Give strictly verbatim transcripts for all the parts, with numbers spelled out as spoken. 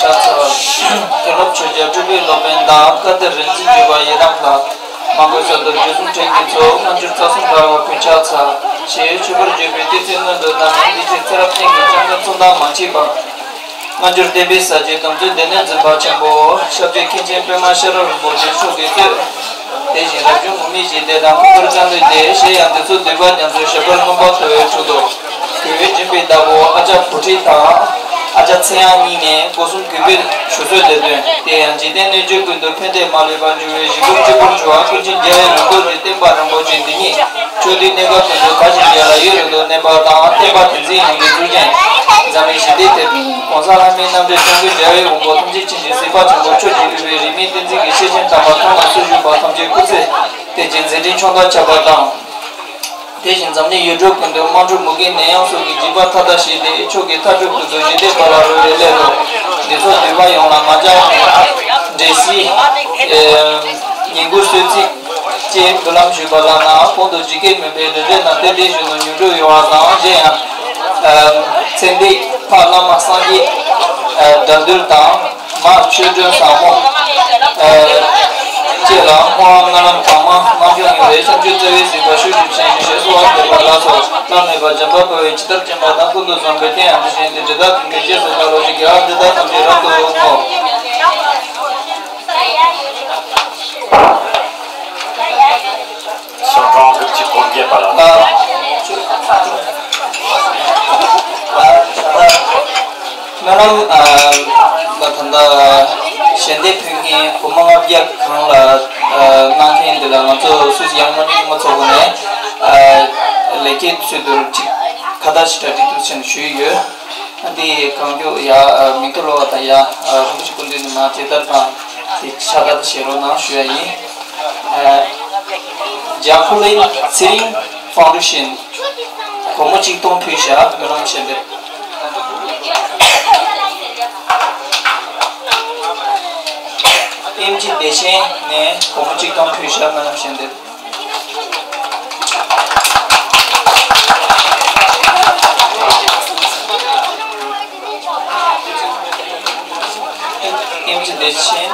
ཚར། མཁན་སློབ་ཆོས་རྒྱལ་སྤྲུལ་པའི་སློབ་དཔོན་དང་བཀའ་གཏེར་རིག་འཛིན་བརྒྱུད་པ་ཡི་དམ་ལྷ། མ་གོས་གསར་དུ་བརྒྱུད་གསུམ་འཕྲིན་གྱི་ཚོགས། སྔ་འགྱུར་རྩ་གསུམ་དར་བར་གུས་ཕྱག་འཚལ། ཞེས་མཆོད་པར་བརྗོད་པའི་བསྟོད་ཚིག་སྔོན་དུ་བཏང་ནས། འདི་ཕྱིར་ཚེ་རབས་གཅིག་གི་སྐྱབས་མགོན་མཚུངས་ཟླ་མ་མཆིས་པ། སྔ་འགྱུར་བསྟན་པའི་ས་བཅུད་དམ་ཚིག་སྡེ་སྣོད་འཛིན་པ་ཆེན་པོ་ཞབས་ཀྱི་མཁན་ཆེན་པདྨ་ཤེས་རབ་རིན་པོ་ཆེ་མཆོག་གིས་གཙོས། དེ་བཞིན་རབ་བྱུང་ངུར་སྨྲིག་ཞི་བདེ་དང་ཀུན་དགའ་བརྩོན་འགྲུས་ཏེ། གཞན་ཡང་འདི་ཚོ་འདུས་པ་རྒྱ་མཚོའི་ཞབས་པད་མངོན་པར་མཐོ་བའི་དྲུང་དུ། གུས་པས་འབྱོན་པའི་བདག་པོ་ཨ་ཅག་བུ་ཁྲིད་དང་། ཨ་ཅག་ཚེ་དབྱངས་གཉིས་ནས་སྒོ་གསུམ་གུས་པས་ཞུ་གསོལ་འདེབས་དོན། དེ་ཡང་འཇིག་རྟེན་གནོད་བྱེད་ཀུན་ཏུ་ཕན་བདེ་མ་ལུས་པ་འབྱུང་བའི་གཞི་སྒོ་གཅིག་པུར་གྱུར་པ་ཀུན་མཁྱེན་རྒྱལ་བའི་རིན་པོ་ཆེ་བསྟན་པ་རིན་པོ་ཆེ་འདི་ཉིད། ཕྱོགས་དུས་གནས་སྐབས་ཀུན་ཏུ་དགའ་ཞིང་རྒྱལ་ལ་ཡུན་རིང་དུ་གནས་པ་དང་། བསྟན་པ་དེ་འཛིན་ཡོང་བའི་གཙུག་རྒྱན། འཛམ་གླིང་ཞི་བདེའི་དེད་དཔོན་གོང་ས་ལྷ་མིའི་རྣམ་འདྲེན་སྐྱབས་མགོན་རྒྱལ་བའི་དབང་པོ་ཐམས་ཅད་མཁྱེན་ཅིང་གཟིགས་པ་ཆེན་པོ་ཆོས་ཀྱི་དབུས་པའི་རིས་མེད་བསྟན་འཛིན་གྱི་ཤེས་ཆེན་དམ་པ་ཐོག་མར་སུ་བཞུགས་པ་ཐམས་ཅད་སྐུ་ཚེ་བརྟན་ཅིང་མཛད་འཕྲིན་ཕྱོགས་མཐར་ཁྱབ་པ་དང་། དེ་བཞིན་འཛམ་གླིང་ཡུལ་གྲུ་ཀུན་ཏུ་དམག་འཁྲུག་མུ་གེ་ནད་ཡམས་སོགས་ཀྱི་འཇིགས་པ་མཐའ་དག་ཞི་སྟེ། ཕྱོགས་ཀྱི་མཐའ་འཁྲུག་ཀུན་ཏུ་ཞི་བདེ་འབར་བར་རོལ་བའི་སླད་དུ། འདི་ཚོ་འདུས་པ་ཡོངས་ལ་མ་འཇལ་བར་འབྲས་སིལ། ཨེ། ཉིན་གུང་གསོལ་ཚིགས་བཅས་འབུལ་ལམ་ཞུས་པ་ལགས་ན། གོང་དུ་ཇི་སྐད་སྨོས་པའི་རེ་རེ་རྣམས་ཏན་ཏན་བཞིན་དུ་མྱུར་འགྲུབ་ཡོང་བ་དང་། གཞན་ཡང་། ཨེ། ཚེ་འདས་འཕགས་བླ་མ་སངས་རྒྱས། ཨེ། དགྲ་འདུལ་དང་། མ་ཆོས་སྒྲོན་བཟང་མོ། ཨེ། བཅས་ལ་སྨོན་ལམ་སྔ་ལམ་གང་མང་གནང་སྐྱོང་ཡོང་བའི་བྱང་ཆུབ་བརྩེ་བའི་གཟིགས་པ་ཤུགས་ཆེན་ཞིང་ཞེས་གསོལ་བ་འདེབས་པ་ལགས་སོ། བླ་མེད་པ་འཇམ་དཔལ་དཔའ་བོས་ཇི་ལྟར་མཁྱེན་པ་དང་། ཀུན་ཏུ་བཟང་པོས་དེ་ཡང་དེ་བཞིན་ཏེ། འདི་དག་ཀུན་གྱི་རྗེས་སུ་བདག་སློབ་ཅིང་། དགེ་བ་འདི་དག་ཐམས་ཅད་རབ་ཏུ་བསྔོ། གསུང་སྟོན་ལུགས་ཀྱི་སྐོར་རྒྱས་པ་ལ། སྨོན་ལམ། ཨ། ད་ལྟ་ཞལ་འདེབས་ཕུལ་མཁན་སྒོར་མོ་ལྔ་བརྒྱ་གང་ལ། ཨ། གནང་མཁན་འདི་ལ་ང་ཚོ་སུད་སི་ཡར་ལྔ་ཉིན་ལྔ་ཚོགས་པ་ནས། ཨ། ལས་ཀའི་ཚུལ་དུ་གཅིག་ཁ་བརྡ་ཞིག་གྲ་སྒྲིག་ཏུ་ཕྱིན་ཞུས་ཡོད། འདི་གང་མགྱོགས་ཡ། ཨ། མིང་ཐོ་ལོག་པ་དང་ཡ། ཨ། རིན་པོ་ཆེ་སྐུ་མདུན་ནས་མར་དེ་ལྟར་དང་དེ་ཕྱག་བརྡ་དེ་བྱེད་རོགས་གནང་ཞུ་ཡ་ཡིན། ཨ། ཇ་ཁུ་ལིན་ཚེ་རིང་ཕའུན་ཌེ་ཤན། སྒོར་མོ་གཅིག་སྟོང་ཕུལ་བཞག་སྨོན་ལམ་ཞལ་འདེབས། ཨེམ་ཆི་བདེ་ཆེན་ནས་སྒོར་མོ་གཅིག་སྟོང་ཕུལ་བཞག་སྨོན་ལམ་ཞལ་འདེབས། ཨེམ་ཆི་བདེ་ཆེན།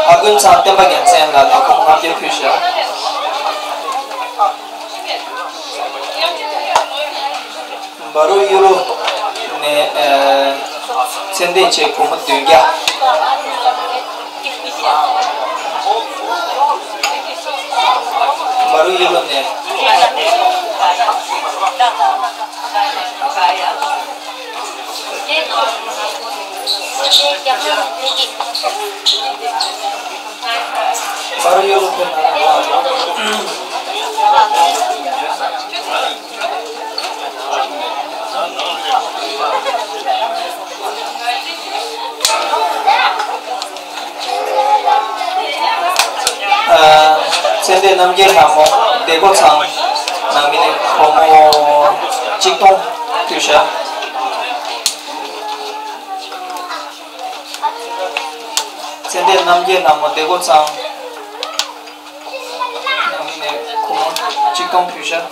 ཨ་ཀུན་ཚང་བསྟན་པ་རྒྱལ་མཚན་ལགས་ལ་སྒོར་མོ་ལྔ་བརྒྱ་ཕུལ་བཞག་བ་རུ་གཡུ་རུ་ནས། ཨ། ཚེ་འདས་ཆེ་སྒོར་མོ་བདུན་བརྒྱ། བ་རུ་གཡུ་རུ་ནས། བ་རུ་གཡུ་རུ་ཕེབས་གནང་། ཨ། ཚེ་འདས་རྣམ་རྒྱལ་ལྷ་མོ་སྡེ་སྒོ་ཚང་ནང་མི་ནས་སྒོར་མོ་གཅིག་སྟོང་ཕུལ་བཞག་ཚེ་འདས་རྣམ་རྒྱལ་ལྷ་མོ་སྡེ་སྒོ་ཚང་ནང་མི་ནས་སྒོར་མོ་གཅིག་སྟོང་ཕུལ་བཞག་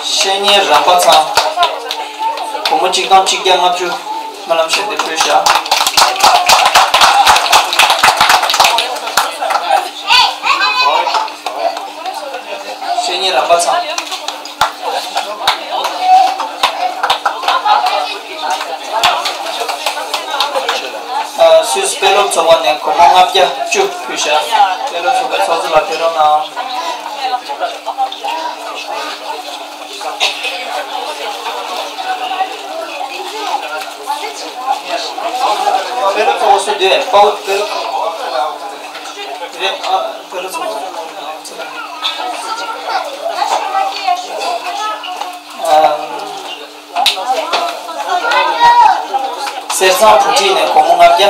བཤེས་གཉེན་རམ་པ་ཚང་། སྒོར་མོ་གཅིག་སྟོང་གཅིག་བརྒྱ་ལྔ་བཅུ། སྨོན་ལམ་ཞལ་འདེབས་ཕུལ་བཞག་བཤེས་གཉེན་རམ་པ་ཚང་། ཨ། སུད་སི་དཔེ་སློབ་ཚོགས་པ་ནས་སྒོར་མོ་ལྔ་བརྒྱ་བཅུ་ཕུལ་བཞག་དཔེ་སློབ་ཚོགས་པའི་ཚོགས་གཙོ་ལགས་ཕེབས་རོགས་གནང་། པེ་ལོ་ཚོགས་སུ་སྡོད་པའོ། པེ་ལོ་ཚོགས་རེད། ཨ། པེ་ལོ་ཚོགས། ཨ། གསེར་ཐང་བུ་ཁྲིད་ནས་སྒོར་མོ་ལྔ་བརྒྱ།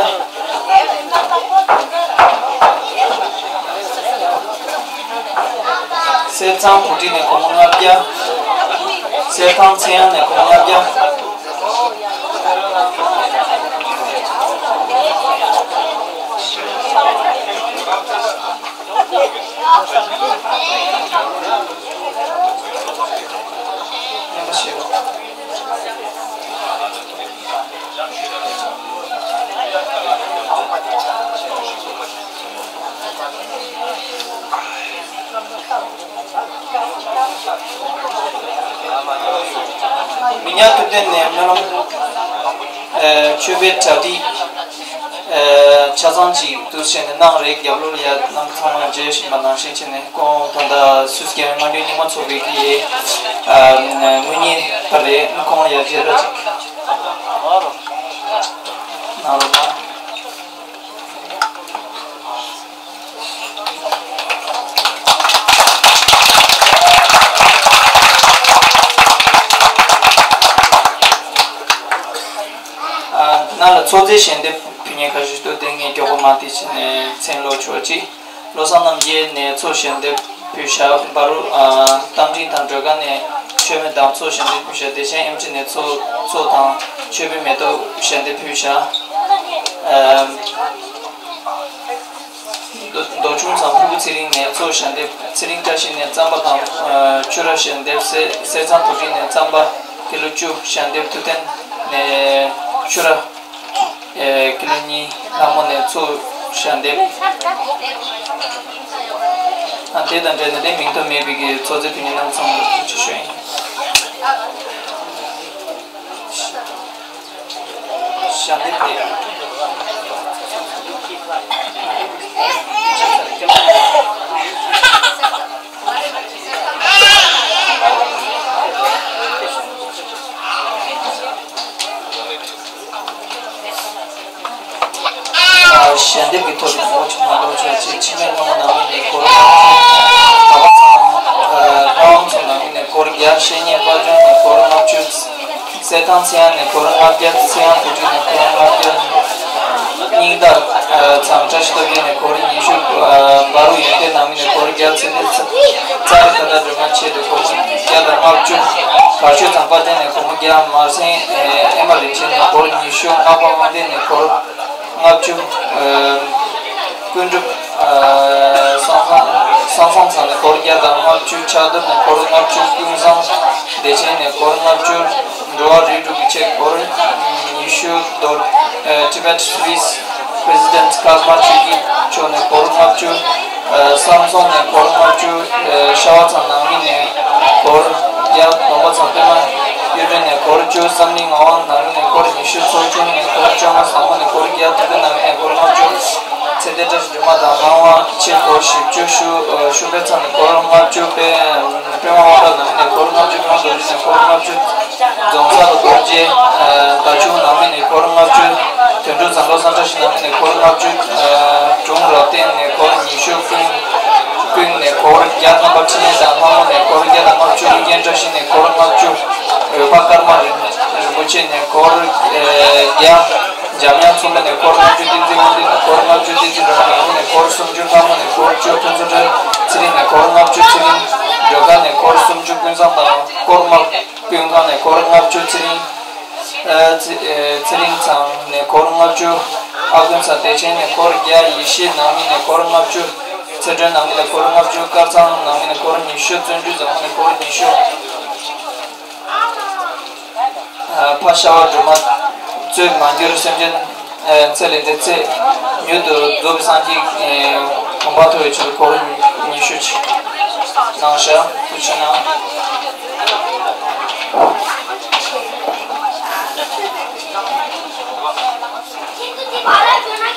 གསེར་ཐང་བུ་ཁྲིད་ནས་སྒོར་མོ་ལྔ་བརྒྱ། གསེར་ཐང་ཚེ་དབྱངས་ནས་སྒོར་མོ་ལྔ་བརྒྱ། མི་ཉག་ཐུབ་བསྟན་ནས་སྨོན་ལམ། ཨ། མཆོད་པའི་གྲ་སྒྲིག་ཨ། ཆ་ཚང་ཅིག་འདུག་བྱས་ནས་གནང་རེད། རྒྱབ་ལོགས་ལ་ཡ་རྣམ་པ་ཚང་མ་མཇལ་བཞིན་པ་ནང་བཞིན་བྱས་ནས། ཁོང་ད་ལྟ་སུད་སི་རྒྱལ་ཡོངས་སྔོན་ཐོན་རྙིང་མ་ཚོགས་པའི་གི། ཨ། ངོས་ཉེས་པ་རེད། ཁོང་ལ་ཡ་མཇལ་རོགས་ཅིག་གནང་རོགས་གནང་། ཨ། ནང་ལ་ཚོགས་རྫས་ཞལ་འདེབས་ཕུལ་མཁན་ཁ་ཤས་འདུག་དེ་ངས་མགྱོགས་པོ་མ་དེ་བྱས་ནས་མཚན་ལོག་ཆོག་ཅིག་བློ་བཟང་རྣམ་རྒྱལ་ནས་ཚོགས་ཞལ་འདེབས་ཕུལ་བཞག་བར་དུ། ཨ། རྟ་མགྲིན་དང་སྒྲོལ་དཀར་ནས་མཆོད་མེ་དང་ཚོགས་ཞལ་འདེབས་ཕུལ་བཞག་བདེ་ཆེན་ཨེམ་ཆི་ནས་ཚོགས་ཚོགས་དང་མཆོད་པའི་མེ་ཏོག་ཞལ་འདེབས་ཕུལ་བཞག་ཨ། རྡོ་རྡོ་ཆུང་ཚང་ཕུར་བུ་ཚེ་རིང་ནས་ཚོགས་ཞལ་འདེབས། ཚེ་རིང་བཀྲ་ཤིས་ནས་རྩམ་པ་དང་། ཨ། ཕྱུར་ར་ཞལ་འདེབས། གསེར་གསེར་ཚང་བུ་ཁྲིད་ནས་རྩམ་པ་ཀི་ལོ་བཅུ་ཞལ་འདེབས། ཐུབ་བསྟན་ནས་ཕྱུར་ར། ཨེ། ཀི་ལོ་གཉིས། ལྷ་མོ་ནས་ཚོགས་ཞལ་འདེབས། ཨ། དེ་དང་འབྲེལ་ནས་དེ་མིང་ཐོ་མེད་པའི་གི་ཚོགས་རྫས་ཕུལ་མཁན་རྣམས་ཚང་མ་ལ་ཐུགས་རྗེ་ཆེ་ཞུ་ཡིན། ཞལ་འདེབས་དེ། ཞལ་འདེབས་ཀྱི་ཐོག་ཏུ་གོ་ཆུང་མ་ལོ་ཆ་ཆེ་འཆི་མེད་ལྷ་མོ་ནང་མི་ནས་སྒོར་ལྔ་བཅུ། གྲྭ་པ་ཚང་། ཨ། ལྷ་དབང་ཚོ་ནང་མི་ནས་སྒོར་བརྒྱ། བཤེས་གཉེན་དཔལ་འབྱོར་ནས་སྒོར་ལྔ་བཅུ། གསེར་ཐང་ཚེ་དབྱངས་ནས་སྒོར་ལྔ་བརྒྱ། ཚེ་དབྱངས་བུ་ཁྲིད་ནས་སྒོར་ལྔ་བརྒྱ། སྙིང་ལྟར། ཨ། ཚང་བཀྲ་ཤིས་སྟོབས་རྒྱལ་ནས་སྒོར་ཉི་ཤུ། ཨ། འབའ་རུ་ཡོན་ཏན་ནང་མི་ནས་སྒོར་བརྒྱ། ཚེ་འདས་ཚ་རི་ད་ལྟ་སྒྲོལ་མ་ཆེད་དུ་སྒོར་མོ་བརྒྱ་དང་ལྔ་བཅུ། བར་ཆོད་ཚང་དཔལ་ལྡན་ནས་སྒོར་མོ་བརྒྱ། མར་སེང་། ཨ། ཨེ་མ་རིན་ཆེན་ནས་སྒོར་ཉི་ཤུ། སྔགས་པ་དབང་ལྡན་ནས་སྒོར་ལྔ་བཅུ། ཨ། ཀུན་གྲུབ། ཨ། བསམ་བཟང་བསམ་བཟང་ཚང་ནས་སྒོར་བརྒྱ་དང་ལྔ་བཅུ། ཕྱག་རྡོར་ནས་སྒོར་ལྔ་བཅུ། ཀུན་བཟང་བདེ་ཆེན་ནས་སྒོར་ལྔ་བཅུ། འགྲོ་བ་རིགས་དྲུག་གི་ཆེད་སྒོར་ཉི་ཤུ། རྡོར། ཨ། Tibet Swiss President Karma Chökyi མཆོག་ནས་སྒོར་ལྔ་བཅུ། ཨ། བསམ་བཟང་ནས་སྒོར་ལྔ་བཅུ། ཨ། ཤ་བ་ཚང་ནང་མི་ནས་སྒོར་བརྒྱ། སྡོམ་པ་ཚང་པད་མ་གཡུ་སྒྲོན་ནས་སྒོར་བཅུ། བསམ་གླིང་ངག་དབང་ནང་མི་ནས་སྒོར་ཉི་ཤུ། ཚོགས་ཆུང་ནས་སྒོར་བཅོ་ལྔ། བཟང་མོ་ནས་སྒོར་བརྒྱ། ཐུབ་བསྟན་ནང་མི་ནས་སྒོར་ལྔ་བཅུ། ཚེ་བརྟན་བཀྲ་ཤིས་སྒྲོལ་མ་དང་ལྷ་དབང་ཆེ་སྒོར་བཞི་བཅུ། ཤུ། ཨ། ཤུག་པའི་ཚང་ནས་སྒོར་ལྔ་བཅུ། པད་པད་མ་དབང་གྲགས་ནང་མི་ནས་སྒོར་ལྔ་བཅུ། པད་མ་རྡོ་རྗེ་ནས་སྒོར་ལྔ་བཅུ། རྫོང་སར་རྡོ་རྗེ། ཨ། ཟླ་ཆུང་ནང་མི་ནས་སྒོར་ལྔ་བཅུ། དོན་གྲུབ་ཚང་བློ་བཟང་བཀྲ་ཤིས་ནང་མི་ནས་སྒོར་ལྔ་བཅུ། ཨ། དྲུང་རབ་བརྟན་ནས་སྒོར་ཉི་ཤུ། ཀུན་ཀུན་ནས་སྒོར་བརྒྱ། རྣམ་པ་འཕྲིན་ལས་དང་ལྷ་མོ་ནས་སྒོར་བརྒྱ་དང་ལྔ་བཅུ། ཀུན་མཁྱེན་བཀྲ་ཤིས་ནས་སྒོར་ལྔ་བཅུ། འོད་དཔག་ཀརྨ་རིན་རིན་པོ་ཆེ་ནས་སྒོར་བརྒྱ། འཇམ་དབྱངས་མཚུངས་པ་ནས་སྒོར་ལྔ་བཅུ། བསྟན་འཛིན་དབང་འདུས་ནས་སྒོར་ལྔ་བཅུ། བསྟན་འཛིན་སྒྲོལ་མ་ནང་མི་ནས་སྒོར་སུམ་ཅུ། ལྷ་མོ་ནས་སྒོར་བཅུ། ཕུན་ཚོགས་སྒྲོལ་ཚེ་རིང་ནས་སྒོར་ལྔ་བཅུ། ཚེ་རིང་སྒྲོལ་དཀར་ནས་སྒོར་སུམ་ཅུ། ཀུན་བཟང་དང་ཀོར་དམར། ཀུན་བཟང་ནས་སྒོར་ལྔ་བཅུ། ཚེ་རིང་། ཨ། ཚེ་ཨ། ཚེ་རིང་ཚང་ནས་སྒོར་ལྔ་བཅུ། ཨ་ཀུན་བཟང་བདེ་ཆེན་ནས་སྒོར་བརྒྱ། ཡེ་ཤེས་ནང་མི་ནས་སྒོར་ལྔ་བཅུ། ཚེ་སྒྲོན་ནང་མི་ནས་སྒོར་ལྔ་བཅུ། དཀར་ཚང་ནང་མི་ནས་སྒོར་ཉི་ཤུ། བརྩོན་འགྲུས་བཟང་མོ་ནས་སྒོར་ཉི་ཤུ། ཨ། ཕ་ཤ་བ་སྒྲོལ་མ། རྩོད་མ་གྱུར་སེམས་ཅན། ཨ། ཚེ་ལས་འདས་ཚེ་མྱུར་དུ་རྫོགས་པའི་སངས་རྒྱས། ཨ། གོ་འཕང་ཐོབ་པའི་ཕྱིར་སྒོར་ཉི་ཤུ་ཅིག་གནང་ཤག་ཐུགས་རྗེ་གནང་།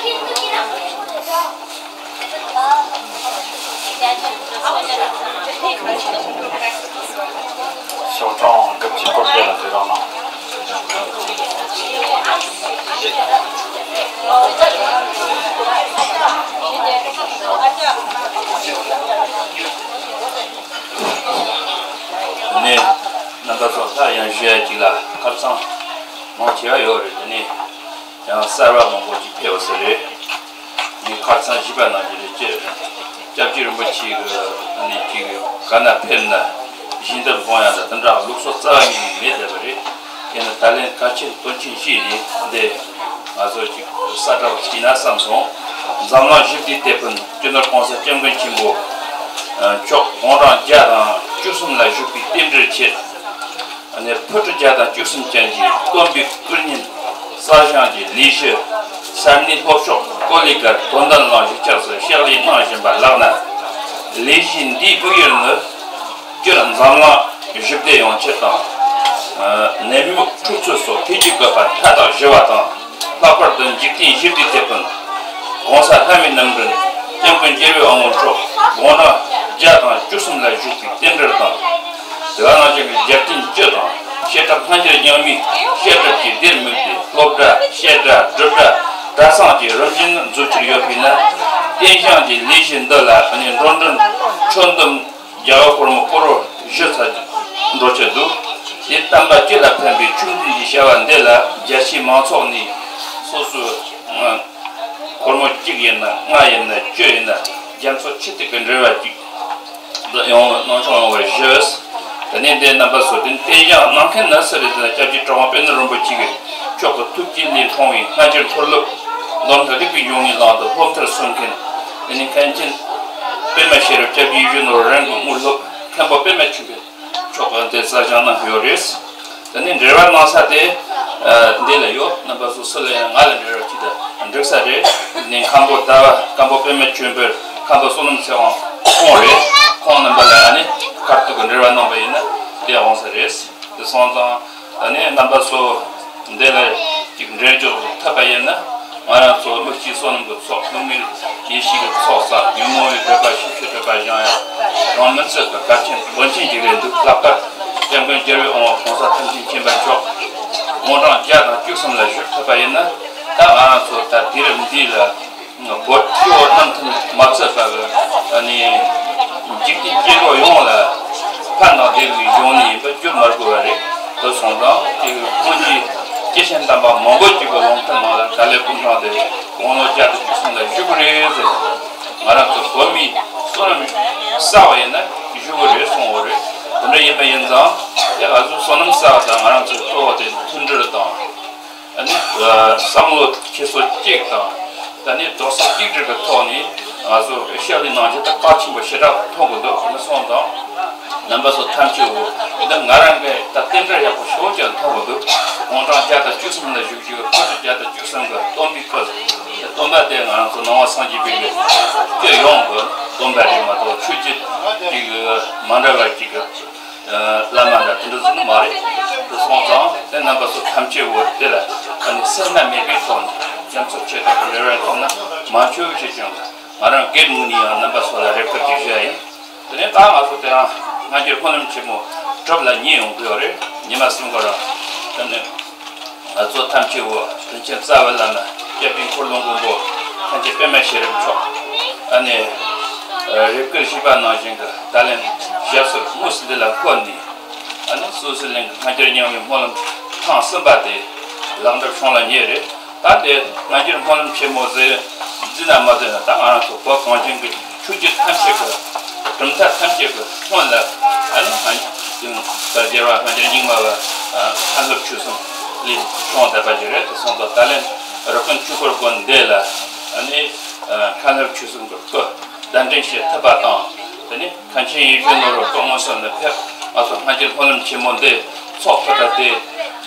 ཤོག་གྲངས་སྐབས་ཀྱི་སྐོར་དེ་ལ་དེ་རང་ལ། ནས་རྣམ་པ་ཚོ་ལ་ཡང་ཞུ་ཡ་གཅིག་ལ་ཁ་སང་མང་ཆེ་བ་ཡོད་རེད། དེ་ནས་ཡང་གསར་བ་མང་པོ་ཅིག་ཕེབས་ཟེར་རེད། ངས་ཁ་སང་བཞི་པ་ནང་བཞིན་རེད་ཅེས། སྐྱབས་རྗེ་རིན་པོ་ཆེ་གི་ནས་ཅིག་ག་ན་ཕེབས་ན་བཞེས་འདེབས་སློང་ཡ་ད་དེ་འདྲ་ལུགས་སྲོལ་རྩ་བ་ཉིད་ནས་མེད་བསྡད་པ་རེད། དེ་ནི་ད་ལན་གལ་ཆེན་དོན་ཆེན་ཞིག་ནས་འདི་ང་ཚོ་ཅིག་གསལ་བསྒྲགས་ཤིག་བྱས་ན་བསམ་སོང་། འཛམ་གླིང་ཞི་བདེའི་དེད་དཔོན་སྤྱི་ནོར་༸གོང་ས་༸སྐྱབས་མགོན་ཆེན་པོ་མཆོག་དགུང་གྲངས་བརྒྱ་དང་བཅུ་གསུམ་ལ་བཞུགས་པའི་རྟེན་འབྲེལ་ཆེད། ཕུ་ཁྲི་བརྒྱ་དང་བཅུ་གསུམ་ཅན་གྱི་སྟོན་པའི་སྐུ་བརྙན་གསར་བཞེངས་ཀྱི་ལས་གཞི་ས་གནས་ལྷོ་ཕྱོགས་ཀོ་ལི་གྷལ་དོན་ལྡན་གླིང་གཞིས་ཆགས་སུ་ཕྱག་ལས་གནང་བཞིན་པ་ལགས་ན། ལས་གཞི་འདིའི་དམིགས་ཡུལ་ནི། སྤྱིར་འཛམ་གླིང་ཞི་བདེ་ཡོང་ཆེད་དང་། ནད་མུག་འཁྲུག་རྩོད་སོགས་འཕེལ་རྒྱས་དགོས་པ་མཐའ་དག་ཞི་བ་དང་། ལྷག་པར་དུ་འཇིག་རྟེན་ཞི་བདེའི་དེད་དཔོན་༸གོང་ས་ལྷ་མིའི་རྣམ་འདྲེན་༸སྐྱབས་མགོན་རྒྱལ་བའི་དབང་པོ་མཆོག་དགུང་གྲངས་བརྒྱ་དང་བཅུ་གསུམ་ལ་བཞུགས་པའི་རྟེན་འབྲེལ་དང་། དེ་ག་ནང་བཞིན་གྱི་རྒྱལ་ཕྲན་སྤྱི་དང་བཤད་གྲྭ་སྔ་འགྱུར་རྙིང་མའི་བཤད་སྒྲུབ་ཀྱི་སྡེར་དམིགས་ཏེ་སློབ་གྲྭ་བཤད་གྲྭ་སྒྲུབ་གྲྭ་གྲྭ་ཚང་བཅས་རིམ་བཞིན་འཛུགས་རྒྱུར་ཡོད་པས་ན། རྟེན་བཞེངས་ཀྱི་ལས་གཞི་འདི་ལ་ནི་འགྲོ་གྲོན་ཆོད་འདུམ། རྒྱལ་བ་སྒོར་མོ་ཀོ་རོར་བཞི་ཚ་འགྲོ་ཆེད་འདུག་དེ་བསྟན་པ་སྤྱི་ལ་ཕན་པའི་ཆོས་འདུན་གྱི་བྱ་བ་འདི་ལ་རྒྱལ་སྤྱིའི་མང་ཚོགས་ནས་སོ་སོའི་སྒོར་མོ་གཅིག་ཡིན་ན་ལྔ་ཡིན་ན་བཅུ་ཡིན་ན་རྒྱ་མཚོ་ཆུ་གཏེར་གྱི་འབྲེལ་བ་གཅིག་ཏུ་ཡོང་བའི་གནང་སྦྱོང་ཡོང་བར་ཞུ། དེ་ནས་འདིའི་རྣམ་པ་ཚོ་དེ་རྟེན་བཞེངས་གནང་མཁན་ནི་སུ་རེད་ཟེར་ན། སྐྱབས་རྗེ་གྲུབ་དབང་དཔལ་ལྡན་རིན་པོ་ཆེ་གི་མཆོག་གི་ཐུགས་བསྐྱེད་ལས་མཐོང་བའི་སྔ་འགྱུར་མཐོ་སློབ་ལམ་སྲོལ་རིག་པའི་གཞུང་ནས་བླངས་ཏེ་སློབ་མཐར་སོན་མཁན། དེ་ནས་མཁན་ཆེན་པད་མ་ཤེས་རབ་སྐྱབས་རྗེ་ཡིད་བཞིན་ནོར་བུ་རང་གི་དངོས་སློབ་མཁན་པོ་པད་མ་ཆོས་འཕེལ་མཆོག་གིས་དེ་གསར་བཞེངས་གནང་གི་ཡོད་རེད། དེ་ནས་འབྲེལ་བ་གནང་ས་དེ་འདི་ལ་ཡོད། རྣམ་པ་ཚོ་སུ་ལ་ཡང་ང་ལ་འབྲེལ་བ་ཅི་ལྟར་འགྲིག་ས་རེད། ནས་མཁན་པོ་ཟླ་བ་མཁན་པོ་པད་མ་ཆོས་འཕེལ་མཁན་པོ་བསོད་ནམས་ཚེ་དབང་ཁོང་རེད། ཁོང་རྣམ་པ་ལ་ཨ་ནི་ཁ་ཐུག་གི་འབྲེལ་བ་གནང་པ་ཡིན་ན་དེ་འོང་ས་རེད། དེ་སོང་ཙང་ཨ་ནི་རྣམ་པ་ཚོ་འདི་ལ་ཅིག་འབྲེལ་འཇོག་ཐུབ་པ་ཡིན་ན། ང་རང་ཚོ་དམིགས་བཅས་བསོད་ནམས་ཀྱི་ཚོགས། དམིགས་མེད་ཡེ་ཤེས་ཀྱི་ཚོགས་བསགས། ཉོན་མོངས་པའི་སྒྲིབ་པ་ཞིབ་ཅིང་དྲག་པ་སྦྱང་ཡ་རང་མི་ཚད་པའི་གལ་ཆེན་དོན་ཆེན་ཞིག་རེད་འདུག་ལྷག་པར་སྐྱབས་མགོན་རྒྱལ་བའི་དབང་པོ་༸གོང་ས་ཐམས་ཅད་མཁྱེན་པ་མཆོག་དགུང་གྲངས་བརྒྱ་དང་བཅུ་གསུམ་ལ་བཞུགས་ཐུབ་པ་ཡིན་ན། ད་ང་རང་ཚོ་ད་དུས་རབས་འདི་ལ་བོད་སྤྱི་བོ་གནམ་ཐང་མ་ཚད་པ་གི་ཨ་ནི་འཇིག་རྟེན་སྐྱེ་འགྲོ་ཡོངས་ལ་ཕན་དང་བདེ་བའི་གཞུང་ནས་ཡིན་པ་བསྒྱུར་མ་དགོས་པ་རེད། དེ་སོང་ཙང་དེ་ཁོང་གིས་སྐྱེས་ཆེན་དམ་པ་མང་པོ་ཅིག་གི་ལུང་བསྟན་ནང་ལ་ད་ལན་སྐུ་འཕྲེང་དེ་དགུང་ལོ་བརྒྱ་དང་བཅུ་གསུམ་ལ་བཞུགས་ཀྱི་རེད་ཟེར། ང་རང་ཚོ་བོད་མི་བསོད་ནམས་བསགས་པ་ཡིན་ན་བཞུགས་ཀྱི་རེད་གསུངས་པ་རེད། དེ་འདྲ་ཡིན་པ་ཡིན་ཙང་དེ་ང་ཚོ་བསོད་ནམས་བསགས་པ་དང་ང་རང་ཚོའི་གཙོ་བོ་དེ་མཐུན་སྒྲིལ་དང་། ཨ་ནི་བསམ་བློ་ཁྱེར་སོ་གཅིག་དང་། ད་ནི་རྡོག་རྩ་གཅིག་སྒྲིལ་གྱི་ཐོག་ནས་ང་ཚོ་ཕྱག་ལས་གནང་རྒྱུ་དེ་གལ་ཆེན་པོ་ཞེ་དྲག་མཐོང་གི་འདུག་དེ་སོང་ཙང་རྣམ་པ་ཚོ་ཐམས་ཅད་འོ་འདི་ང་རང་གི་ད་རྟེན་འབྲེལ་ཡག་པོ་ཞེ་པོ་ཅིག་མཐོང་གི་འདུག་དགུང་གྲངས་བརྒྱ་དང་བཅུ་གསུམ་ལ་བཞུགས་རྒྱུ་ཕུ་ཁྲི་བརྒྱ་དང་བཅུ་གསུམ་གྱི་སྟོན་པའི་སྐུ། སྟོན་པ་དེ་ང་རང་ཚོ་ནང་པ་སངས་རྒྱས་པའི་སྐྱོན་ཡོང་གི་སྟོན་པ་རེད་མ་གཏོགས་ཆོས་བརྒྱུད་ཅིག་མ་འདྲ་བ་ཅིག་གི་བླ་མ་འདྲ་དེ་འདྲ་ཟེར་ནི་མ་རེད། དེ་སོང་ཙང་དེ་རྣམ་པ་ཚོ་ཐམས་ཅད་འོ་དེ་ལ་ཨ་ནི་སེར་སྣ་མེད་པའི་ཐོག་ནས་རྒྱ་མཚོ་ཆེ་ཐོག་ཏུ་འབྲེལ་བའི་ཐོག་ན་མ་འཆོལ་ཞེས་ཀྱང་ང་རང་སྒེར་ངོས་ནས་ཡང་རྣམ་པ་ཚོ་ལ་རེ་སྐུལ་ཅིག་ཞུ་ཡ་ཡིན། དེ་ནས་ད་ང་ཚོ་དེ་རིང་སྔ་འགྱུར་སྨོན་ལམ་ཆེན་མོ་གྲུབ་ལ་ཉེ་ཡོང་གི་ཡོད་རེད། ཉི་མ་གསུམ་གོ་ར། དེ་ནས་ང་ཚོ་ཐམས་ཅད་འོ་དྲིན་ཆེན་རྩ་བའི་བླ་མ་སྐྱབས་རྗེ་འཁོར་ལོ་མགོན་པོ་མཁན་ཆེན་པད་མ་ཤེས་རབ་མཆོག་ཨ་ནི་རེ་སྐུལ་ཞུས་པ་ནང་བཞིན་གྱི་ད་ལན་ཞབས་སོར་དངོས་སུ་འདི་ལ་འཁོད་ནས་ཨ་ནི་སོ་སོའི་གླིང་གི་སྔ་འགྱུར་རྙིང་མའི་སྨོན་ལམ་ཐེངས་གསུམ་པ་དེ་ལག་འགྲུབ་བྱུང་ལ་ཉེ་རེད། ད་དེ་སྔ་འགྱུར་སྨོན་ལམ་ཆེན་མོ་ཟེར་འཛིན་ན་མ་འཛིན་ན་ད་ང་རང་ཚོ་བོད་གངས་ཅན་གྱི་ཆོས་བརྒྱུད་ཐམས་ཅད་ཀྱི་གྲུབ་མཐའ་ཐམས་ཅད་ཀྱི་སྔོན་ལ་ཨ་ནི་ང་ཚོ་ད་རྒྱལ་བ་སྔ་འགྱུར་རྙིང་མ་བ་མཁན་སློབ་ཆོས་གསུམ་ལས་བྱུང་བསྡད་པ་ཅིག་རེད། དེ་སོང་ཙང་ད་ལན་རི་ཀོན་ཆོས་འཁོར་དགོན་འདི་ལ་ཨ་ནི་མཁན་སློབ་ཆོས་གསུམ་གྱི་སྐུ་གདན་འདྲེན་བྱེད་ཐུབ་པ་དང་། དེ་ནས་མཁན་ཆེན་ཡིད་བཞིན་ནོར་བུ་སྐུ་དངོས་སུ་ནི་ཕེབས། ང་ཚོ་སྔ་འགྱུར་སྨོན་ལམ་ཆེན་མོ་འདི་ཚོགས་ཐུབ་པ་དེ་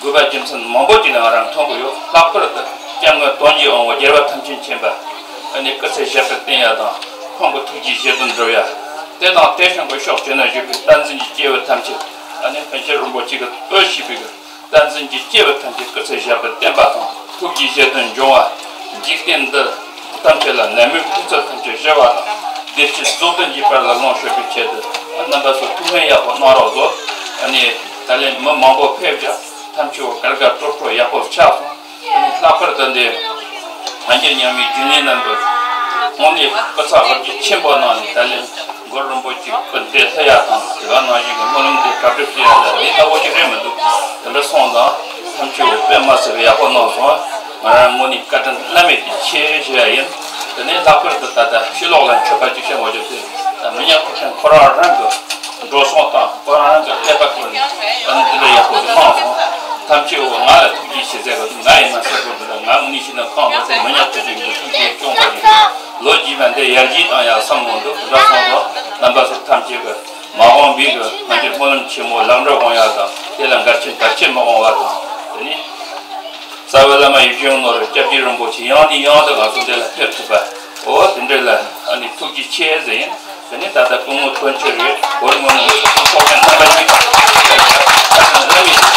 དགོས་པ་རྒྱུ་མཚན་མང་པོ་ཅིག་ལ་ང་རང་མཐོང་གི་ཡོད། ལྷག་པར་དུ་སྐྱབས་མགོན་དོན་གྱི་དབང་པོ་རྒྱལ་བ་ཐམས་ཅད་མཁྱེན་པ་ཨ་ནི་སྐུ་ཚེ་ཞབས་པད་བརྟན་ཡ་དང་ཁོང་གི་ཐུགས་ཀྱི་བཞེད་དོན་འགྲུབ་ཡ། དེ་དང་དེ་བཞིན་གྱི་ཕྱོགས་བཅུ་ན་བཞུགས་པའི་བསྟན་འཛིན་གྱི་སྐྱེས་བུ་ཐམས་ཅད་ཨ་ནི་མཁན་ཆེན་རིན་པོ་ཆེ་གི་དབུ་བྱས་པའི་བསྟན་འཛིན་གྱི་སྐྱེས་བུ་ཐམས་ཅད་སྐུ་ཚེ་ཞབས་པད་བརྟན་པ་དང་ཐུགས་ཀྱི་བཞེད་དོན་འབྱུང་བ། འཇིག་རྟེན་འདི་ཐམས་ཅད་ལ་ནད་མུག་འཁྲུག་རྩོད་ཐམས་ཅད་ཞི་བ་དང་བདེ་སྐྱིད་རྫོགས་ལྡན་གྱི་བར་ལ་ལོངས་སྤྱོད་པའི་ཆེད་དུ་རྣམ་པ་ཚོ་ཐུགས་ཕན་ཡག་པོ་གནང་རོགས་གཟོ། ཨ་ནི་ད་ལན་མི་མང་པོ་ཕེབས་ཀྱང་ཐམས་ཅད་གར་གར་སྤྲོ་སྤྲོ་ཡག་པོ་ཆགས་སོང་། ཨ་ནི་ལྷག་པར་དུ་འདི་སྔ་འགྱུར་རྙིང་མའི་རྒྱུན་ལས་རྣམ་པ་དངོས་གནས་སྐུ་ཚེགས་བར་གྱི་ཆེན་པོ་གནང་ནས་ད་ལན། གུ་རུ་རིན་པོ་ཆེ་སྐུ་འདས་ལྷ་ཡག་དང་དེ་ག་ནང་བཞིན་གྱི་སྨོན་ལམ་དེ་གྲ་སྒྲིག་བྱེད་ཡག་ལ་ལས་སླ་པོ་ཞིག་རེད་མི་འདུག་དེ་འདྲ་སོང་ཙང་ཐམས་ཅད་དཔེ་མ་སྲིད་པའི་ཡག་པོ་གནང་སོང་། ང་རང་དངོས་གནས་བཀའ་དྲིན་བླ་མེད་ཀྱི་ཆེ་ཞུ་ཡ་ཡིན། དེ་ནས་ལྷག་པར་དུ་ད་ལྟ་ཕྱི་ལོགས་ལ་མཆོད་པ་ཅིག་བྱེད་མ་བཅུག་ཚེ་ད་མི་ཉག་སྐུ་ཕྲེང་ཁོ་རང་རང་གི་འགྲོ་སོང་དང་ཁོ་རང་རང་གི་ཀླད་པ་ཁོ་ནས་ཨ་ནི་དེ་འདྲ་ཡག་པོ་ཞིག་གནང་སོང་། ཐམས་ཅད་འོ་ང་ལ་ཐུགས་རྗེ་ཆེ་ཟེར་བ་དེ་ང་ཡིན་ན་ཟེར་དགོས་འདུག་ད་ང་དངོས་གནས་བཤད་ན་ཁོང་ང་ཚོ་མི་ཉག་ཁྲི་ཆེན་གྱི་ཐུགས་རྗེ་སྐྱོང་བ་ཞིག་རེད། ལོ་རྒྱུས་པ་འདི་ཡར་རྒྱས་བཏང་ཡག་བསམ་མི་འདུག་དེ་འདྲ་སོང་ཙང་རྣམ་པ་ཚོ་ཐམས་ཅད་ཀྱི་མ་འོངས་པའི་གི་ང་ཚོའི་སྨོན་ལམ་ཆེན་མོ་ལེགས་འགྲུབ་འོང་ཡག་དང་དེ་ལ་འགལ་རྐྱེན་དར་ཆེན་མི་འོང་བ་དང་། དེ་ནས་རྩ་བའི་བླ་མ་ཡིད་བཞིན་ནོར་བུ་སྐྱབས་རྗེ་རིན་པོ་ཆེ་ཡང་ནས་ཡང་དུ་ང་ཚོ་འདི་ལ་ཕེབས་ཐུབ་པ་འོ་དེ་འདྲ་ལ་ཨ་ནི་ཐུགས་རྗེ་ཆེ་ཟེར་ཡིན། དེ་ནས་ད་ལྟ་སྐུ་ངོ་དོན་ཆེ་རེད་གོར་ངོ་ནས་ཚོགས་ཆེན་ཚོགས་ཆེན་རྣམ་པ་གཉིས་ཀ་བླ་མེད་ཀྱི་ཆེད་དུ་ཟེར་ཡིན།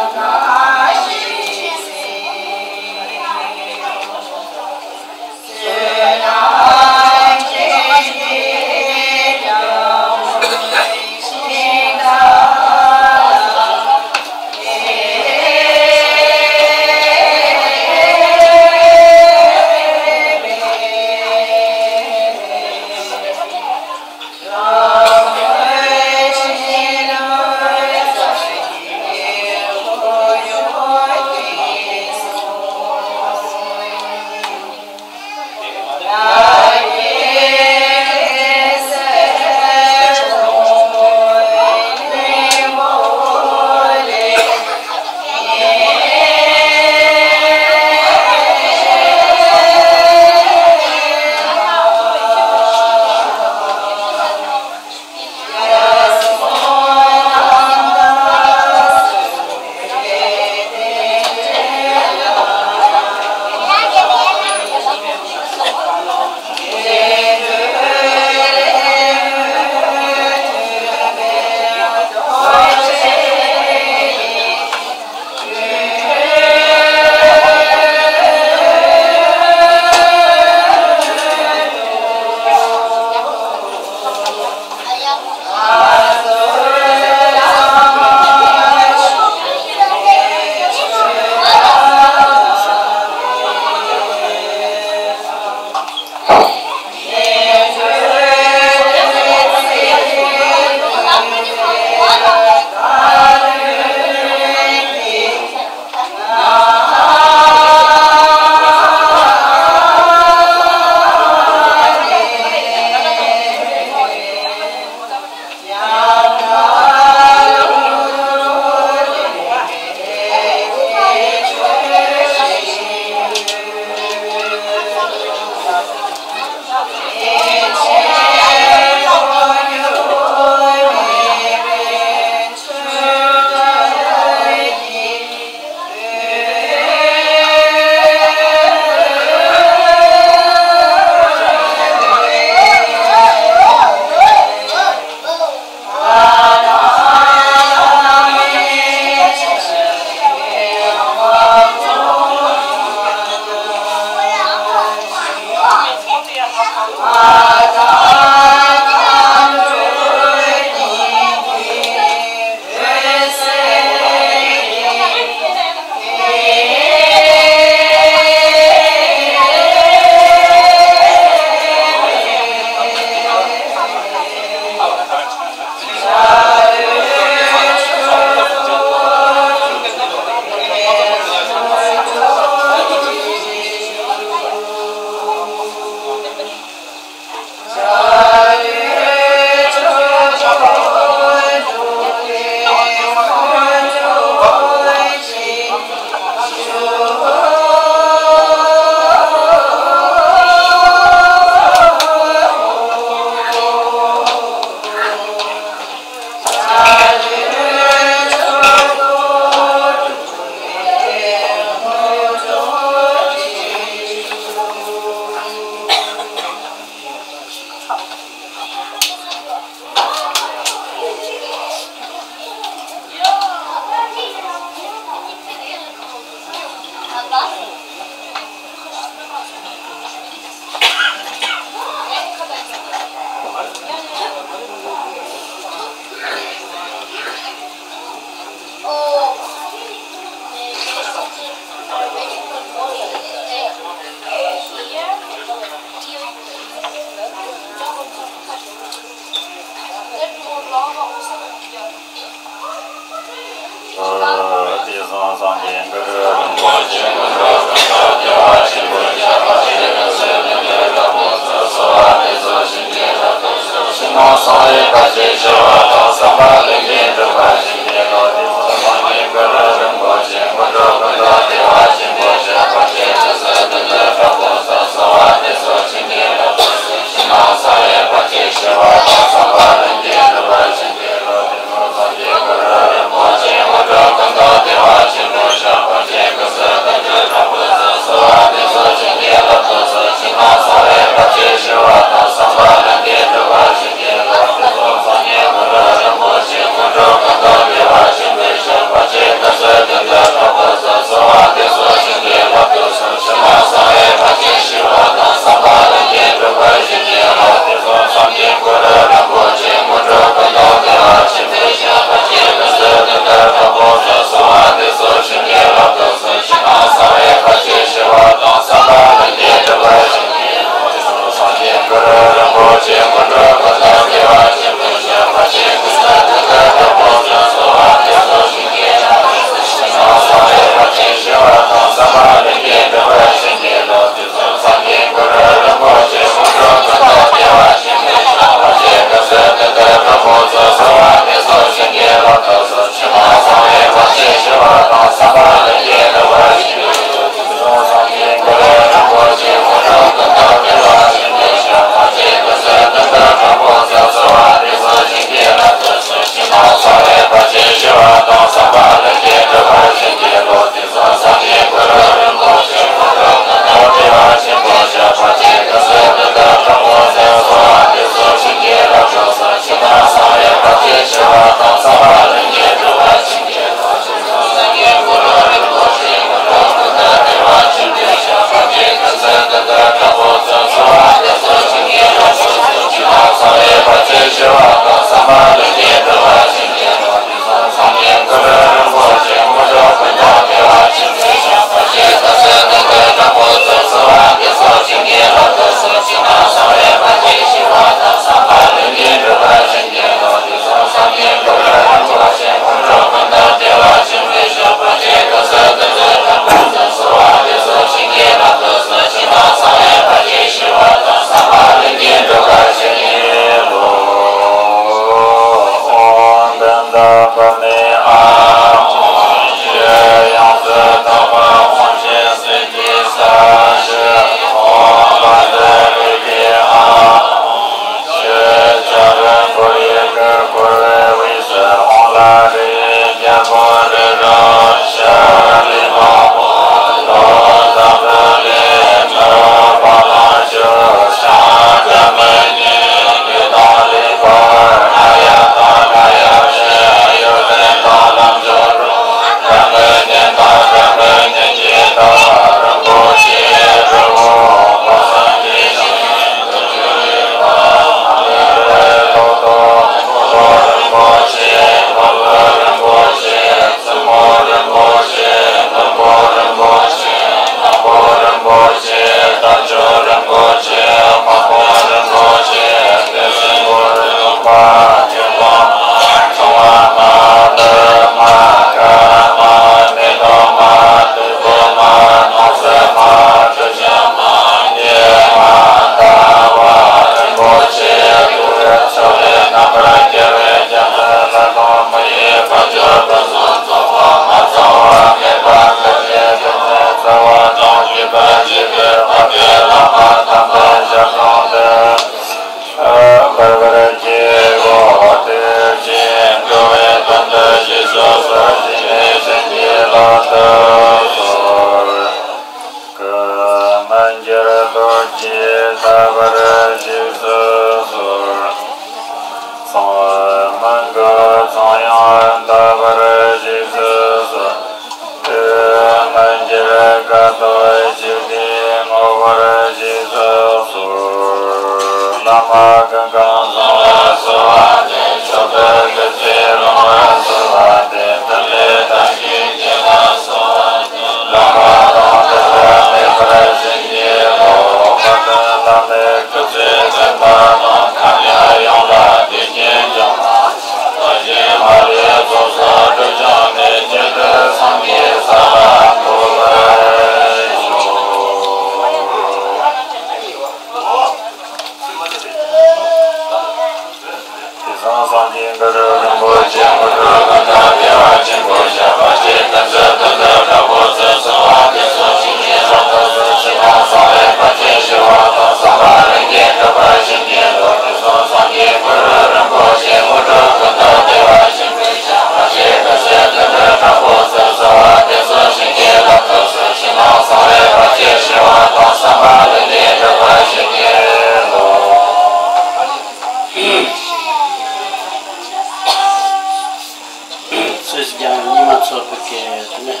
སུས་ཀྱང་ཉི་མ་ཚོགས་པའི་གི་དེ་ནས་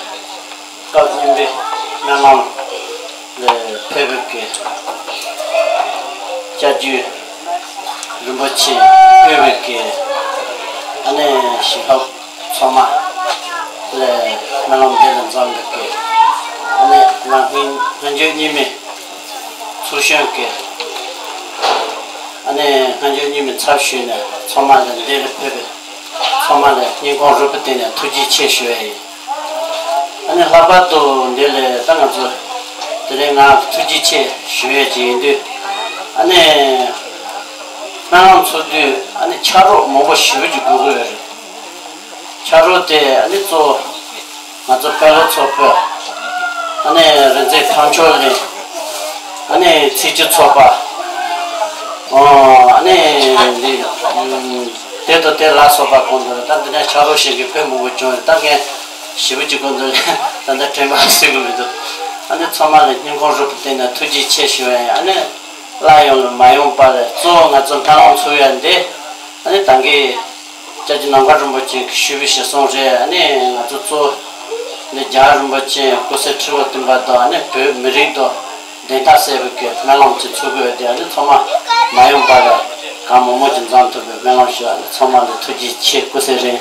སྐབས་གཉིས་པའི་སྨོན་ལམ་ལ་ཕེབས་པའི་གི་སྐྱབས་རྗེ་རིན་པོ་ཆེ་དབུས་པའི་གི་ཨ་ནི་ཞིང་ཁམས་ཚང་མ་ལ་སྨོན་ལམ་འདི་ལ་འཛོམས་པའི་གི་ཨ་ནི་ང་སྔོན་སྔོན་བརྗོད་གཉིས་མའི་ཚོགས་གཞོན་གི་ཨ་ནི་སྔོན་བརྗོད་གཉིས་མའི་ཚབ་ཞུས་ནས་ཚང་མ་ལ་འདི་ལ་ཕེབས་པའི་ཚང་མ་ལ་སྙིང་ཁོང་རུས་པའི་གཏིང་ནས་ཐུགས་རྗེ་ཆེ་ཞུ་ཡ་ཡིན། ཨ་ནི་ལྷག་པར་དུ་འདི་ལས་ད་ང་ཚོ་དེ་རིང་ང་ཐུགས་རྗེ་ཆེ་ཞུ་ཡས་ཅིག་ཡིན་དུས། ཨ་ནི་སྨོན་ལམ་ཚོགས་དུས་ཨ་ནི་ཕྱག་རོགས་མང་པོ་ཞེ་པོ་ཅིག་དགོས་ཀྱི་ཡོད་རེད། ཕྱག་རོགས་དེ་ཨ་ནི་གཙོ་བོ་ང་ཚོ་དཔོན་སློབ་ཚོགས་པ། ཨ་ནི་རིག་འཛིན་ཐང་ཆོས་གླིང་། ཨ་ནི་ཚེས་བཅུ་ཚོགས་པ། ཨོ་ཨ་ནི་འདི་ཨུམ། དེ་དང་དེ་ལ་སོགས་པ་གོང་དུ་ད་འདི་ནས་ཕྱག་རོགས་ཞིག་གི་དཔེ་མང་པོ་བྱུང་ཡོད། ད་ངས་ཞེ་པོ་ཅིག་གོང་དུ་ད་ལྟ་དྲན་པ་གསོས་གི་མི་འདུག་ཨ་ནི་ཚང་མ་ལ་སྙིང་ཁོང་རུས་པའི་གཏིང་ནས་ཐུགས་རྗེ་ཆེ་ཞུ་ཡ་ཡིན། ཨ་ནི་སླར་ཡང་ལ་མ་ཡོང་པ་ལ་གཙོ་བོ་ང་ཚོ་སྨོན་ལམ་ཚུགས་ཡ་འདི་ཨ་ནི་ད་གིན་སྐྱབས་རྗེ་ནམ་མཁའ་རིན་པོ་ཆེ་གིས་ཞུས་པའི་ཞལ་གསུང་རེད། ཨ་ནི་ང་ཚོ་གཙོ་བོ་འདི་རྒྱལ་བ་རིན་པོ་ཆེ་སྐུ་ཚེ་ཁྲི་ལོ་བརྟན་པ་དང་ཨ་ནི་བོད་མི་རིགས་དང་བདེན་མཐའ་གསལ་བའི་གི་སྨོན་ལམ་ཅིག་ཚུགས་དགོས་ཏེ། ཨ་ནི་ཚང་མ་མ་ཡོང་པ་ལ་གང་མང་མང་ཅིག་འཛོམས་ཐུབ་པའི་སྨོན་ལམ་ཞུ། ཨ་ནི་ཚང་མ་ལ་ཐུགས་རྗེ་ཆེ། སྐུ་ཚེ་རིང་།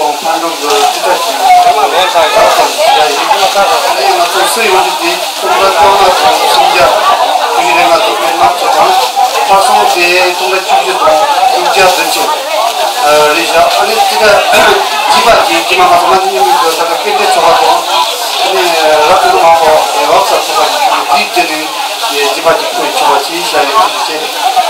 ཕར་འགྲོ་དགོས་ཅི་ལྟར་ཞིག་ཡ་ཡིན། ཨ་ནི་ང་ཚོ་སུ་ཡོང་རྒྱུ་དེ་སྟོང་ཕྲག་བཅོ་ལྔ་དང་སུམ་བརྒྱ་དྲུག་ཅུ་རེ་ལྔ་དང་དཔེ་ནག་ཚོ་དང་། ཕར་སོང་དེ་སྟོང་ཕྲག་བཅུ་བཞི་དང་དྲུག་བརྒྱ་བདུན་ཅུ་རེད་བཞག་ཨ་ནི་ཅི་ལྟར་སྐྱིད་པ་གྱིས་ཀྱི་མ་ང་ཚོ་མ་ནི་མི་འདུག་ད་ལྟ་སྐད་འཕྲིན་ཚོགས་པ་དང་། ཨ་ནི་རབ་ཏུ་མང་པོ་ཡོད་ས་ཚོགས་པ་ཞིག་དང་དེའི་རྗེས་ནས་སྐྱིད་པ་གྱིས་ཁོའི་ཆོག་པ་ཅིའི་ཤ་ཡི་ཁོ་ཞིག་བྱས།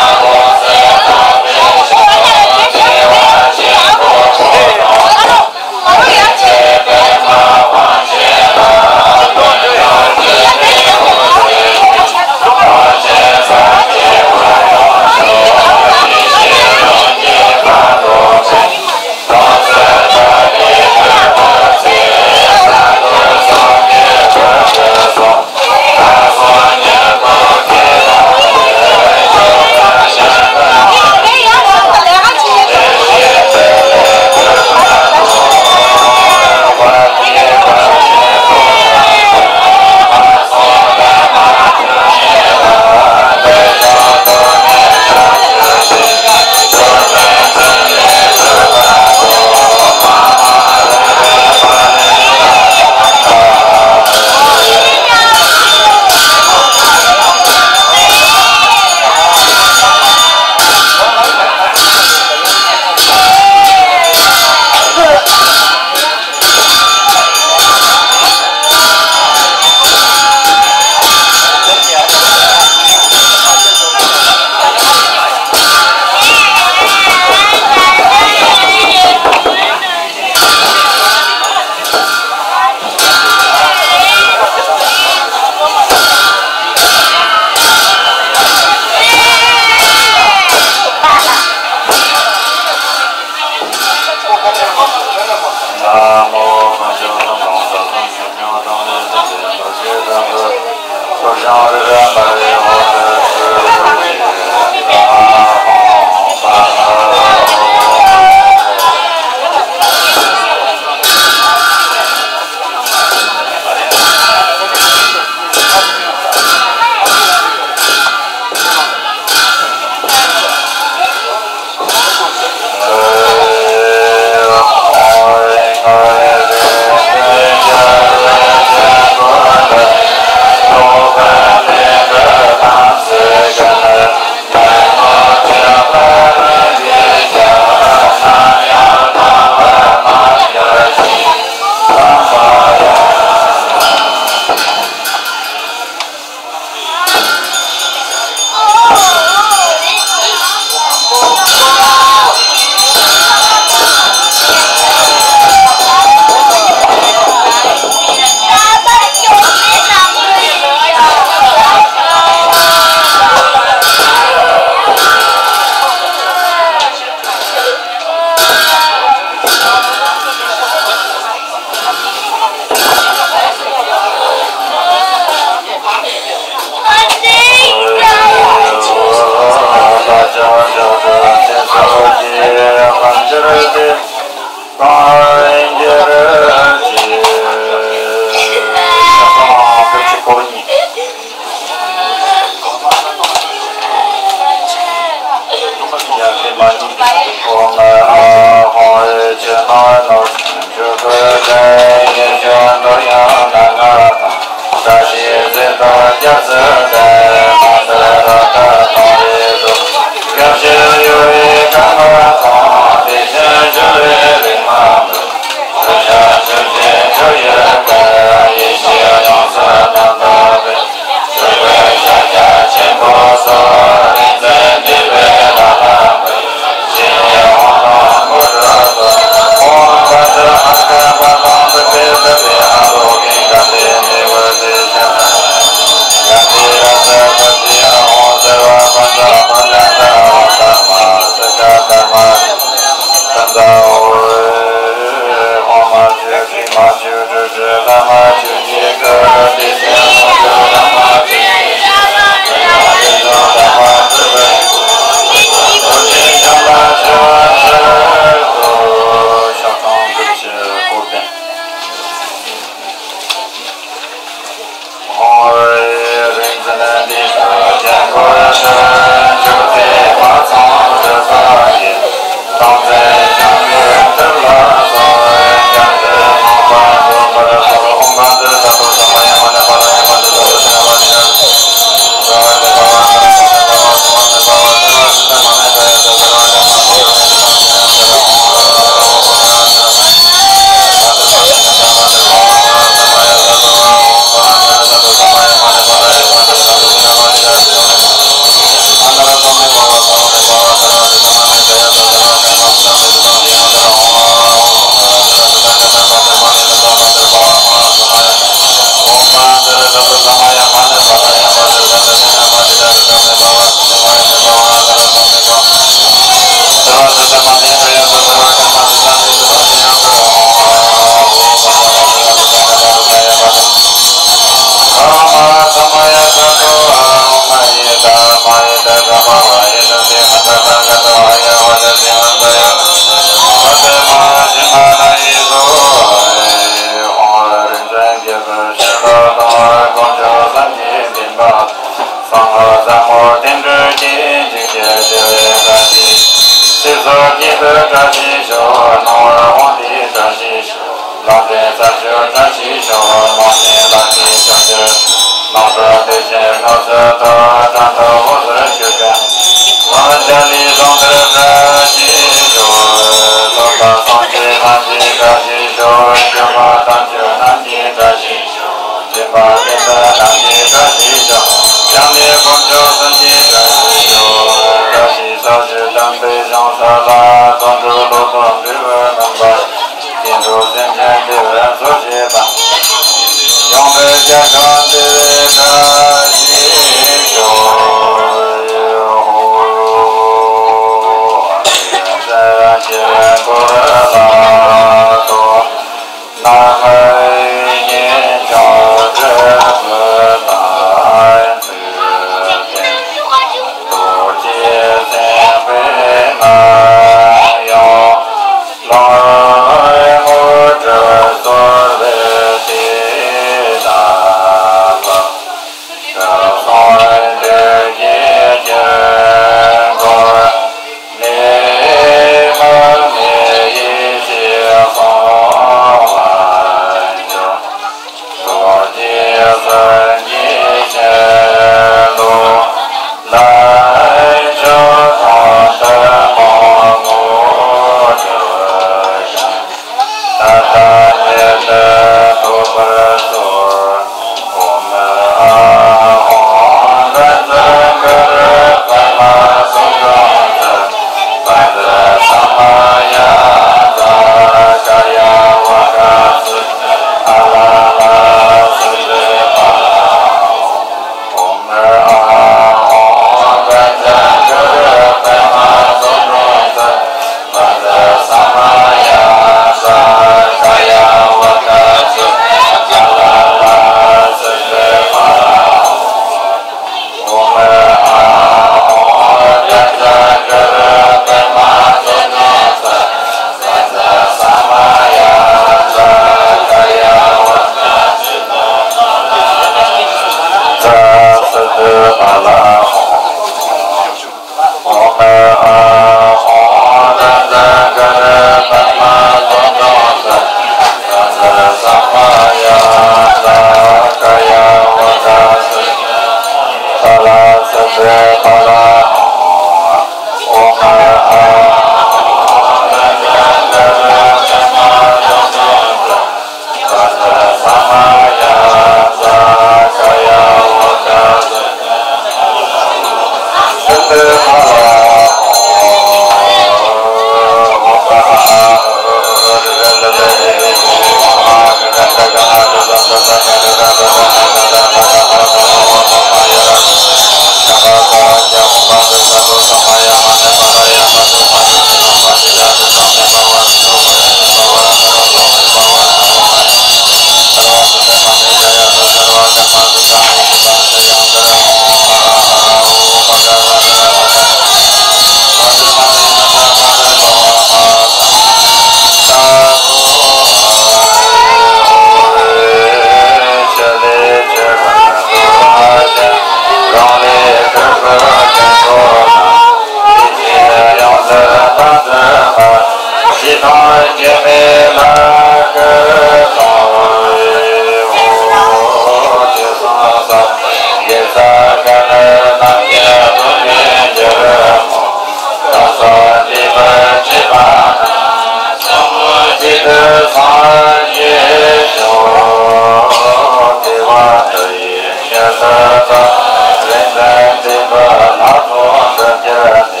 རིན་ཆེན་སྡིག་པ་ལྷག་མཐོང་འགྲུབ་གྱུར་ནས།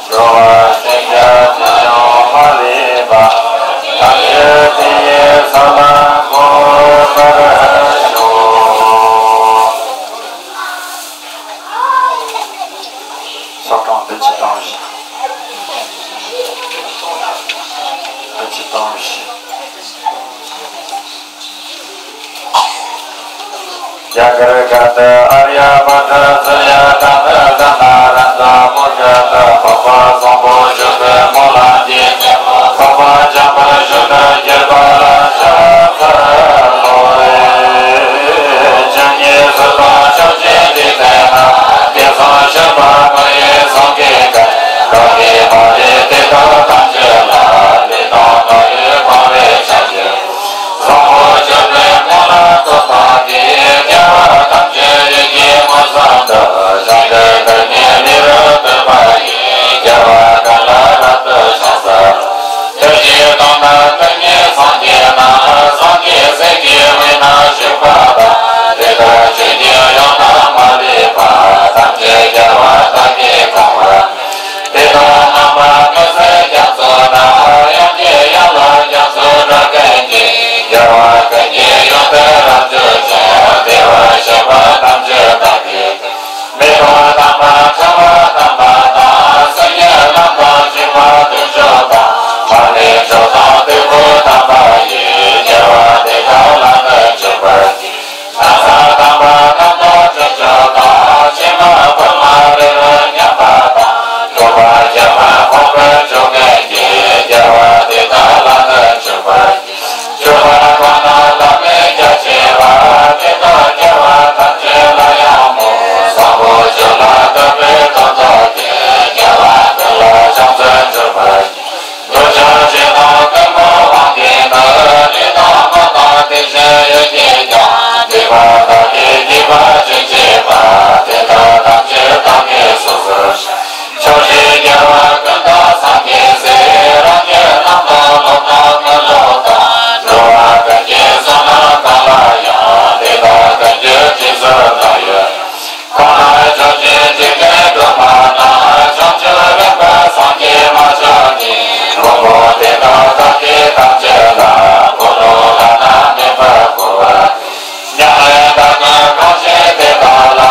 འགྲོ་བ་སེམས་ཅན་ཅི་བྱུང་མ་ལུས་པ། ཐམས་ཅད་དེ་ཡི་ས་ལ་འགོད་པར་ཤོག། ཚོགས་གྲངས་བདུན་ཅུ་དོན་བཞི། བདུན་ཅུ་དོན་བཞི། རྒྱ་གར་གར་དུ་ཨཱརྱ་བྷ་དྲ་ཙི་ཡ་དང་ནི་དྷ་ན་ར་ཛ་མུ་དྲ་དང་འཕགས་པ་བཟང་པོ་སྤྱོད་པའི་སྨོན་ལམ་གྱིས་འཕགས་པ་འཇམ་དཔལ་ཞི་དུལ་གྱུར་པ་ལ་ཕྱག་འཚལ་ལོ། ཇི་སྙེད་སུ་དང་ཕྱོགས་བཅུའི་འཇིག་རྟེན་ན། དུས་གསུམ་གཤེགས་པ་ཀུན་གྱི་སངས་རྒྱས་ཀུན། བདག་གིས་མ་ལུས་དེ་དག་ཐམས་ཅད་ལ། ལུས་དང་ངག་ཡིད་གང་བས་བསྐྱངས་ཏེ། བཟང་པོ་སྤྱོད་པའི་སྨོན་ལམ་ཐོབ་པ་དེས། དགེ་བ་ཐམས་ཅད་ཡིད་ཀྱིས་མངོན་སུམ་དུ། བྱང་ཆུབ་ཐབས་ནི་ལེའུར་བསྟོད་པ་ཡིས། རྒྱལ་བ་ཀུན་ལ་རབ་ཏུ་བྱུང་ཟེར། དེ་བཞིན་གདམས་ངག་དོན་གཉིས་སངས་རྒྱས་རྣམས། སངས་རྒྱས་སྲས་ཀྱི་དབུས་ན་བཞུགས་པ་དང་། དེ་དག་ཆོས་ཀྱི་དབྱིངས་རྣམས་མ་ལུས་པ། ཐམས་ཅད་རྒྱལ་བ་དག་གིས་གང་བར་དེ་དག་རྣམ་པ་ཀུན་གསལ་རྒྱ་མཚོ་ལྟར། དབྱངས་ཀྱི་ཡན་ལག་རྒྱ་མཚོའི་སྒྲ་ཀུན་གྱིས། རྒྱལ་བ་ཀུན་གྱི་ཡུམ་དུ་རབ་གྱུར་ཅིང་། བདེ་བར་གཤེགས་པ་ཐམས་ཅད་བདག་གིས་མི་ཕམ་དམ་པ་ཁྲ་བ་དམ་པ་དང་། སེམས་ཉིད་ལམ་དང་སྤྱོད་པ་དཀོན་མཆོག་དང་། མ་ལུས་མཆོག་དང་དུས་འཁོར་དམ་པ་ཡིས། རྒྱལ་བ་དེ་དག་ལམ་དུ་འཇུག་པར་བགྱི། ན་བཟའ་དམ་པ་རྣམ་དག་དཀོན་མཆོག་དང་། ཕྱེ་མ་ཕུར་མ་རིལ་བུ་མཉམ་པ་དང་། བཀོད་པ་བརྒྱ་པ་ཕུང་པོའི་ཕྱོགས་ཀུན་གྱི། རྒྱལ་བ་དེ་དག་ལམ་དུ་འཇུག་པར་བགྱི། སྤྱོད་པ་ཁོ་ན་ལམ་མེད་རྒྱ་ཆེ་བ། དེ་དག་རྒྱལ་བ་ཐམས་ཅད་ལ་ཡང་མོས། བཟང་པོ་སྤྱོད་ལ་བསྟོད་པའི་སྟོབས་ཐོབ་སྟེ། རྒྱལ་བ་ཀུན་ལ་ཕྱག་འཚལ་མཆོད་པར་བགྱི། འདོད་ཆགས་ཞེ་སྡང་གཏི་མུག་དབང་གིས་ནི། ལུས་དང་ངག་དང་དེ་བཞིན་ཡིད་ཀྱིས་ཀྱང་། སྡིག་པ་དག་གིས་བགྱིས་པ་ཅི་མཆིས་པ། དེ་དག་ཐམས་ཅད་བདག་གིས་སོ་སོར་བཤགས། ཕྱོགས་བཅུའི་རྒྱལ་བ་ཀུན་བདག་སངས་རྒྱས་སྲས། རང་གི་རྣམ་ཐར་སློབ་དང་དངོས་སློབ་དང་། འགྲོ་བ་ཀུན་གྱི་བསོད་ནམས་གང་ལ་ཡང་། དེ་དག་ཀུན་གྱི་རྗེས་སུ་བདག་ཡོད། གང་ལ་ཕྱོགས་བཅུའི་འཇིག་རྟེན་སྒྲོན་མ་དང་། བྱང་ཆུབ་རིམ་པར་སངས་རྒྱས་མ་ཆགས་ཀྱི། མགོན་པོ་དེ་དག་བདག་གིས་ཐམས་ཅད་ལ། འཁོར་ལོ་བླ་ན་མེད་པར་བསྐོར་བ། མྱ་ངན་འདའ་ཀུན་གང་བཞེས་དེ་དག་ལ།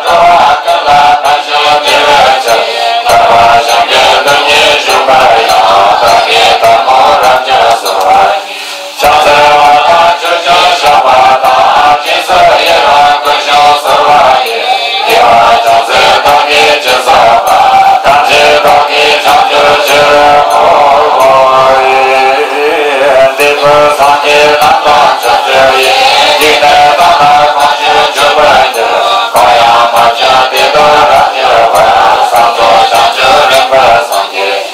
འགྲོ་བ་ཀུན་ལ་ཕན་ཕྱིར་བདེ་བའི་ཕྱིར། ཐར་པ་བཞིན་གྱི་སྡུག་བསྔལ་བཞུགས་པར་ཡང་། བདག་གིས་ཐལ་མོ་རབ་ཀྱིས་བསལ་བར་བགྱི། ཕྱག་འཚལ་བ་དང་ཆོས་ཀྱང་བཤགས་པ་དང་། རྗེས་སུ་ཡི་རང་སྐུ་གཞོགས་གསོལ་བ་ཡི། དགེ་བ་ཅུང་ཟད་བདག་གིས་ཅི་བསགས་པ། ཐམས་ཅད་བདག་གིས་བྱང་ཆུབ་ཕྱིར་བསྔོ། འདི་ཕྱིར་སངས་རྒྱས་རྣམས་དང་ཕྱོགས་བཅུ་ཡི། འཇིག་རྟེན་དག་ན་གང་བཞུགས་བཞུགས་པར་འགྱུར། གང་ཡང་མ་བྱོན་དེ་དག་རབ་གྱུར་པར། བསམ་རྫོགས་བྱང་ཆུབ་རིམ་པར་སངས་རྒྱས།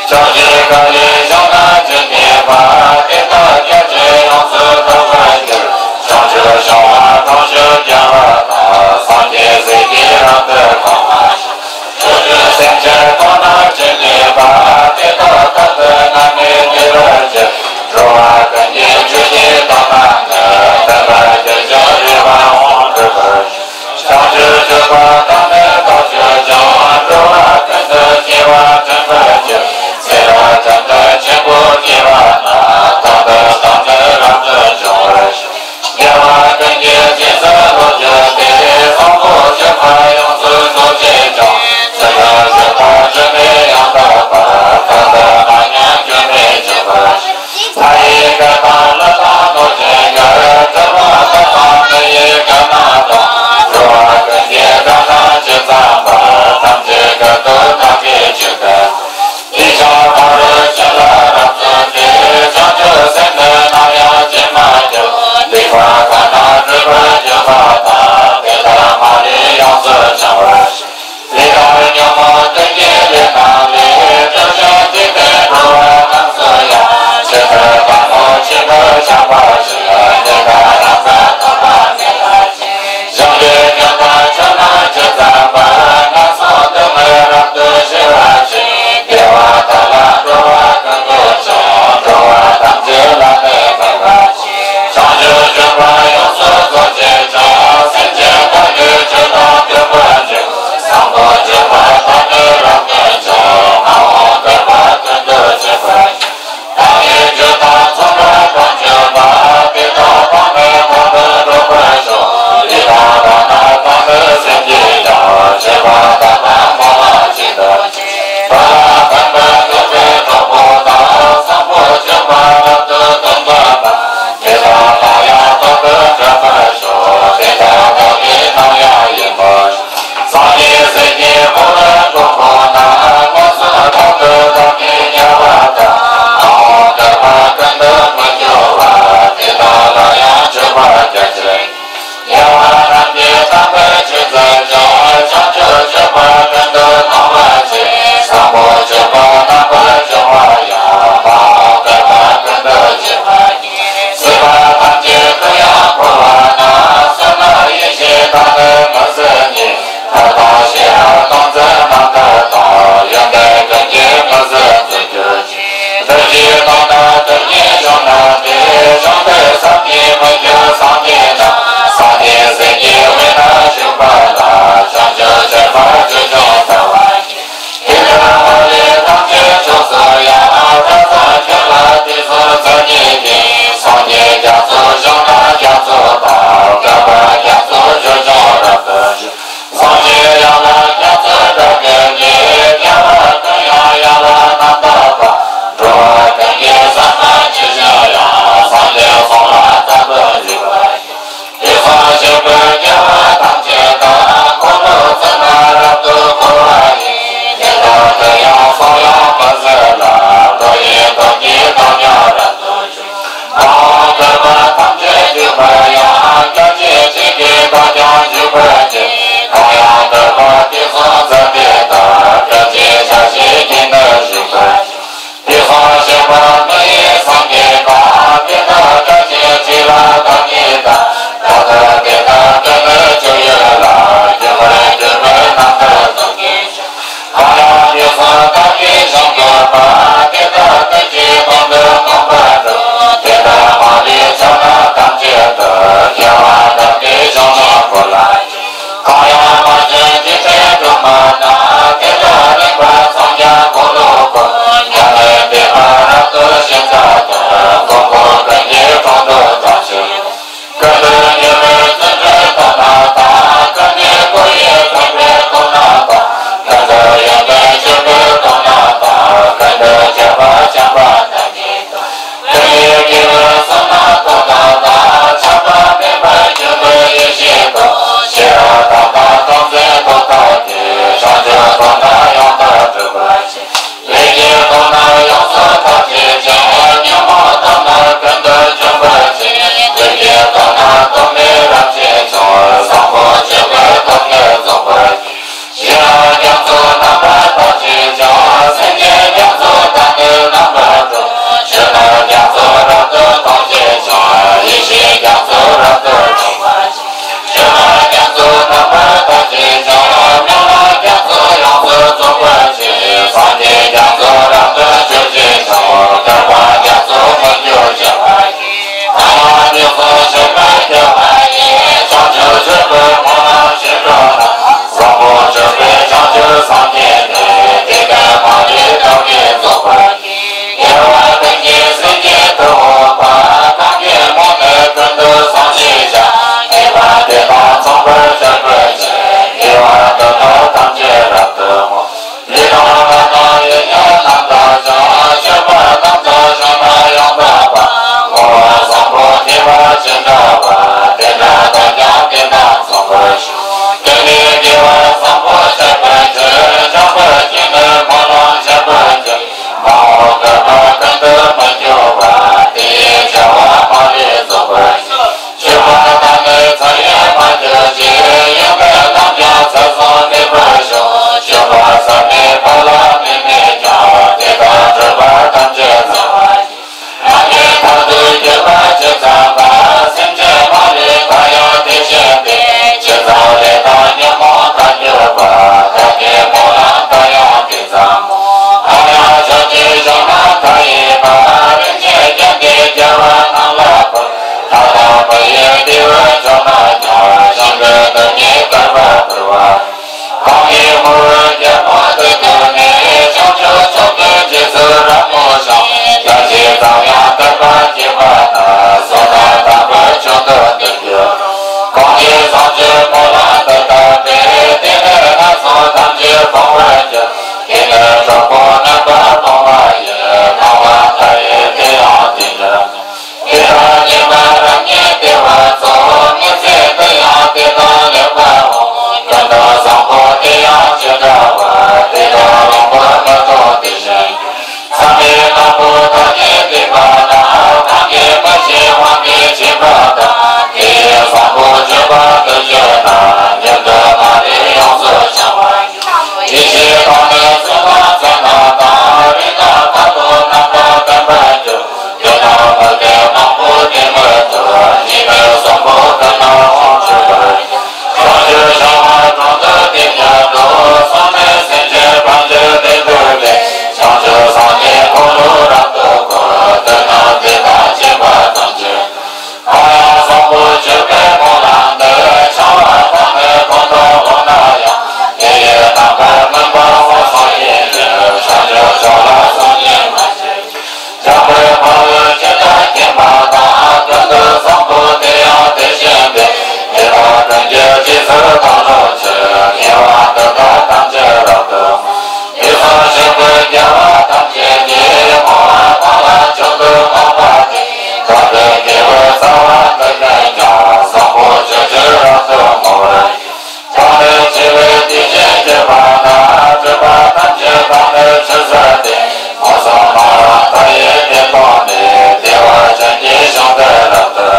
བྱང་ཆུབ་ཀ་ལའི་གཞུང་རྣམས་ཇི་སྙེད་པ། དེ་དག་རྒྱ་ཆེར་ཡོངས་སུ་རྫོགས་པར་འགྱུར། བྱང་ཆུབ་ཤིང་དབང་དྲུང་ཞིག་བརྒྱན་པ་དང་། སངས་རྒྱས་ཟིལ་གྱིས་རབ་ཏུ་གང་བ་ཞིག་ཕྱོགས་བཅུའི་སེམས་ཅན་ཐོབ་རྣམས་ཇི་སྙེད་པ། དེ་དག་རྟག་ཏུ་བསྔགས་ནས་བསྟོད་པར་བགྱི། འགྲོ་བ་ཀུན་གྱི་ཆོས་ཀྱི་དོན་རྣམས་ནི། སྟོན་པར་གྱུར་ཅིང་རེ་བ་དབང་སྒྲུབ་པར་བྱ། བྱང་ཆུབ་སྤྱོད་པ་དག་ནི་རྟོགས་གྱུར་ཀྱང་། འགྲོ་བ་ཀུན་ཏུ་སྐྱེ་བ་དྲན་པར་བགྱི། ཚེ་རབས་ཀུན་ཏུ་ཆེན་པོ་སྐྱེ་བ་ན། རྟག་ཏུ་བདག་ནི་རབ་ཏུ་འབྱུང་བར་ཤོག། རྒྱལ་བ་ཀུན་གྱི་རྗེས་སུ་སློབ་གྱུར་ཏེ། བཟང་པོ་སྤྱོད་པ་ཡོངས་སུ་རྫོགས་བྱེད་ཅིང་། ཚུལ་ཁྲིམས་སྤྱོད་པ་སྒྲིབ་མེད་ཡང་དག་པར། རྟག་ཏུ་ལྷ་ཉམས་སྐྱོན་མེད་འཇུག་པར་ཤོག། ལྷ་ཡི་སྐད་དང་ཀླུ་དང་གནོད་སྦྱིན་སྐད། གྲུལ་བུམ་དག་དང་མི་ཡི་སྐད་རྣམས་དང་། འགྲོ་བ་ཀུན་གྱི་སྒྲ་རྣམས་ཇི་ཙམ་པར། ཐམས་ཅད་ཀུན་ཏུ་བདག་གིས་ཇི་ལྟར། དེ་ཀྱང་ཕ་རོལ་ཕྱིན་ལ་རབ་བརྩོན་ཏེ། བྱང་ཆུབ་སེམས་ནི་ནམ་ཡང་བརྗེད་མ་གྱུར། སྡིག་པ་གང་རྣམས་སྒྲིབ་པར་གྱུར་པ་དག། དེ་དག་མ་ལུས་ཡོངས་སུ་བྱང་བར་ཤོག། ལས་དང་ཉོན་མོངས་གདོན་གྱི་ལས་རྣམས་ལས། གྲོལ་ཞིང་འཇིག་རྟེན་འགྲོ་བ་རྣམས་སུ་ཡང་། ཇི་ལྟར་དལ་མོ་ཆེན་པོས་བསྐྱངས་པ་བཞིན། ཉེན་ཁ་རང་སར་ཐོན་པ་མེད་པར་བྱེད། གཞན་གྱི་སྐྱོན་དང་སྐྱོན་རྣམས་ཇི་ཙམ་པར། ངན་སོང་སྡུག་བསྔལ་རབ་ཏུ་ཞི་བར་བྱེད། བདེ་བ་དག་ལ་འགྲོ་བ་ཀུན་འགོད་ཅིང་། འགྲོ་བ་ཐམས་ཅད་ལ་ནི་ཕན་པར་བྱེད། བྱང་ཆུབ་སྤྱོད་པ་ཡོངས་སུ་རྫོགས་བྱེད་ཅིང་། སེམས་ཅན་ཐམས་ཅད་ གང་གིས་མོས་པའི་རྒྱལ་པོ་དེ་ཐོས་ནས། བྱང་ཆུབ་མཆོག་ཏུ་རྗེས་སུ་རབ་མོས་ཤིང་། ཡང་ཅིས་ཙམ་ཡང་དད་པ་བསྐྱེད་པ་དང་། བསོད་ནམས་དམ་པའི་མཆོག་ཏུ་འདི་འགྱུར། གང་གིས་བྱང་ཆུབ་སྨོན་ལམ་འདི་བཏབ་པས། དེ་ནས་ངན་སོང་ཐམས་ཅད་སྤོང་བར་འགྱུར། དེ་ནས་དྲག་པོ་རྣམ་པར་གཏོང་བ་ཡི། སྣང་བ་མཐའ་ཡས་དེ་ཡང་དེར་འགྱུར། དེ་དག་ཉིད་མ་རང་ཉིད་བདེ་བ་རྫོགས། མི་ཚེ་འདི་ཡང་དེ་དང་ལེགས་པར་འོང་། སྐྱོན་དང་བཟང་པོ་དེ་ཡང་ཅི་འདྲ་བར། དེ་དག་ལོངས་སྐུ་མི་རྟོག་དེ་བཞིན། མཚམས་མེད་དང་པོ་བདག་གིས་བསྡུས་པ་ན། གང་གིས་མི་ཤེས་དབང་གིས་འཆིང་བ་དང་། དེ་ཡི་བཟང་པོ་སྤྱོད་པ་དེ་བརྗོད་ན། མྱུར་དུ་མ་ལུས་ཡོངས་སུ་བྱང་བར་འགྱུར། ཡེ་ཤེས་དང་ནི་ཚུལ་དང་མཚན་རྣམས་དང་། རིགས་དང་ཁ་དོག་རྣམ་པ་ལྡན་པར་འགྱུར། དེ་དག་མི་སྐྱེ་མང་པོ་དེ་མི་ཐུབ། ཉིད་ནི་བཟང་པོ་ཀུན་ལ་དབང་བྱེད་པར་འགྱུར། བྱང་ཆུབ་ཤིང་དང་གྲོང་དུ་དེ་བརྒྱད་འགྲོ། བསམ་མེད་སེམས་ཅན་ཕན་ཕྱིར་དེར་འདུག་སྟེ། བྱང་ཆུབ་སངས་རྒྱས་འཁོར་ལོ་རབ་ཏུ་བསྐོར། དེ་རྣམས་དེ་དག་སྐྱེས་པ་ཐམས་ཅད། གང་ཡང་བཟང་པོ་སྤྱོད་པའི་སྨོན་ལམ་འདི། འཆང་བ་དང་ནི་ཀུན་ཏུ་བསླངས་ན་ཡང་། དེ་ཡི་རྣམ་པར་སྨིན་པ་མངོན་སུམ་ཡིན་ཕྱིར། བྱང་ཆུབ་མཆོག་ལ་སོམ་ཉི་མ་བྱེད། འཇམ་དཔལ་དཔའ་བོས་ཇི་ལྟར་མཁྱེན་པ་དང་། ཀུན་ཏུ་བཟང་པོ་དེ་ཡང་དེ་བཞིན་ཏེ། དེ་དག་ཀུན་གྱི་རྗེས་སུ་བདག་སློབ་ཕྱིར། དགེ་བ་འདི་དག་ཐམས་ཅད་རབ་ཏུ། དེ་ཚོ་ཞིག་པའི་དགེ་བ་ཐམས་ཅད་ཀྱིས། བསྔོ་བ་དང་ལ་མཆོག་ཏུ་བསྔགས་པ་དེས། བདག་གི་དགེ་བའི་རྩ་བ་འདི་ཀུན་ཀྱང་། བཟང་པོ་སྤྱོད་ཕྱིར་རབ་ཏུ་བསྔོ་བར་བགྱི། བདག་ནི་ཆེ་བའི་དེ་བཞིན་གྱུར་པ་ན། སྒྲིབ་པ་ཐམས་ཅད་དང་ནི་ཕྱིར་བསལ་ཏེ། མངོན་སུམ་སྣང་ལ་མཐའ་ཡས་དེ་མཐོང་ནས། བདེ་བ་ཅན་གྱི་ཞིང་དུ་རབ་ཏུ།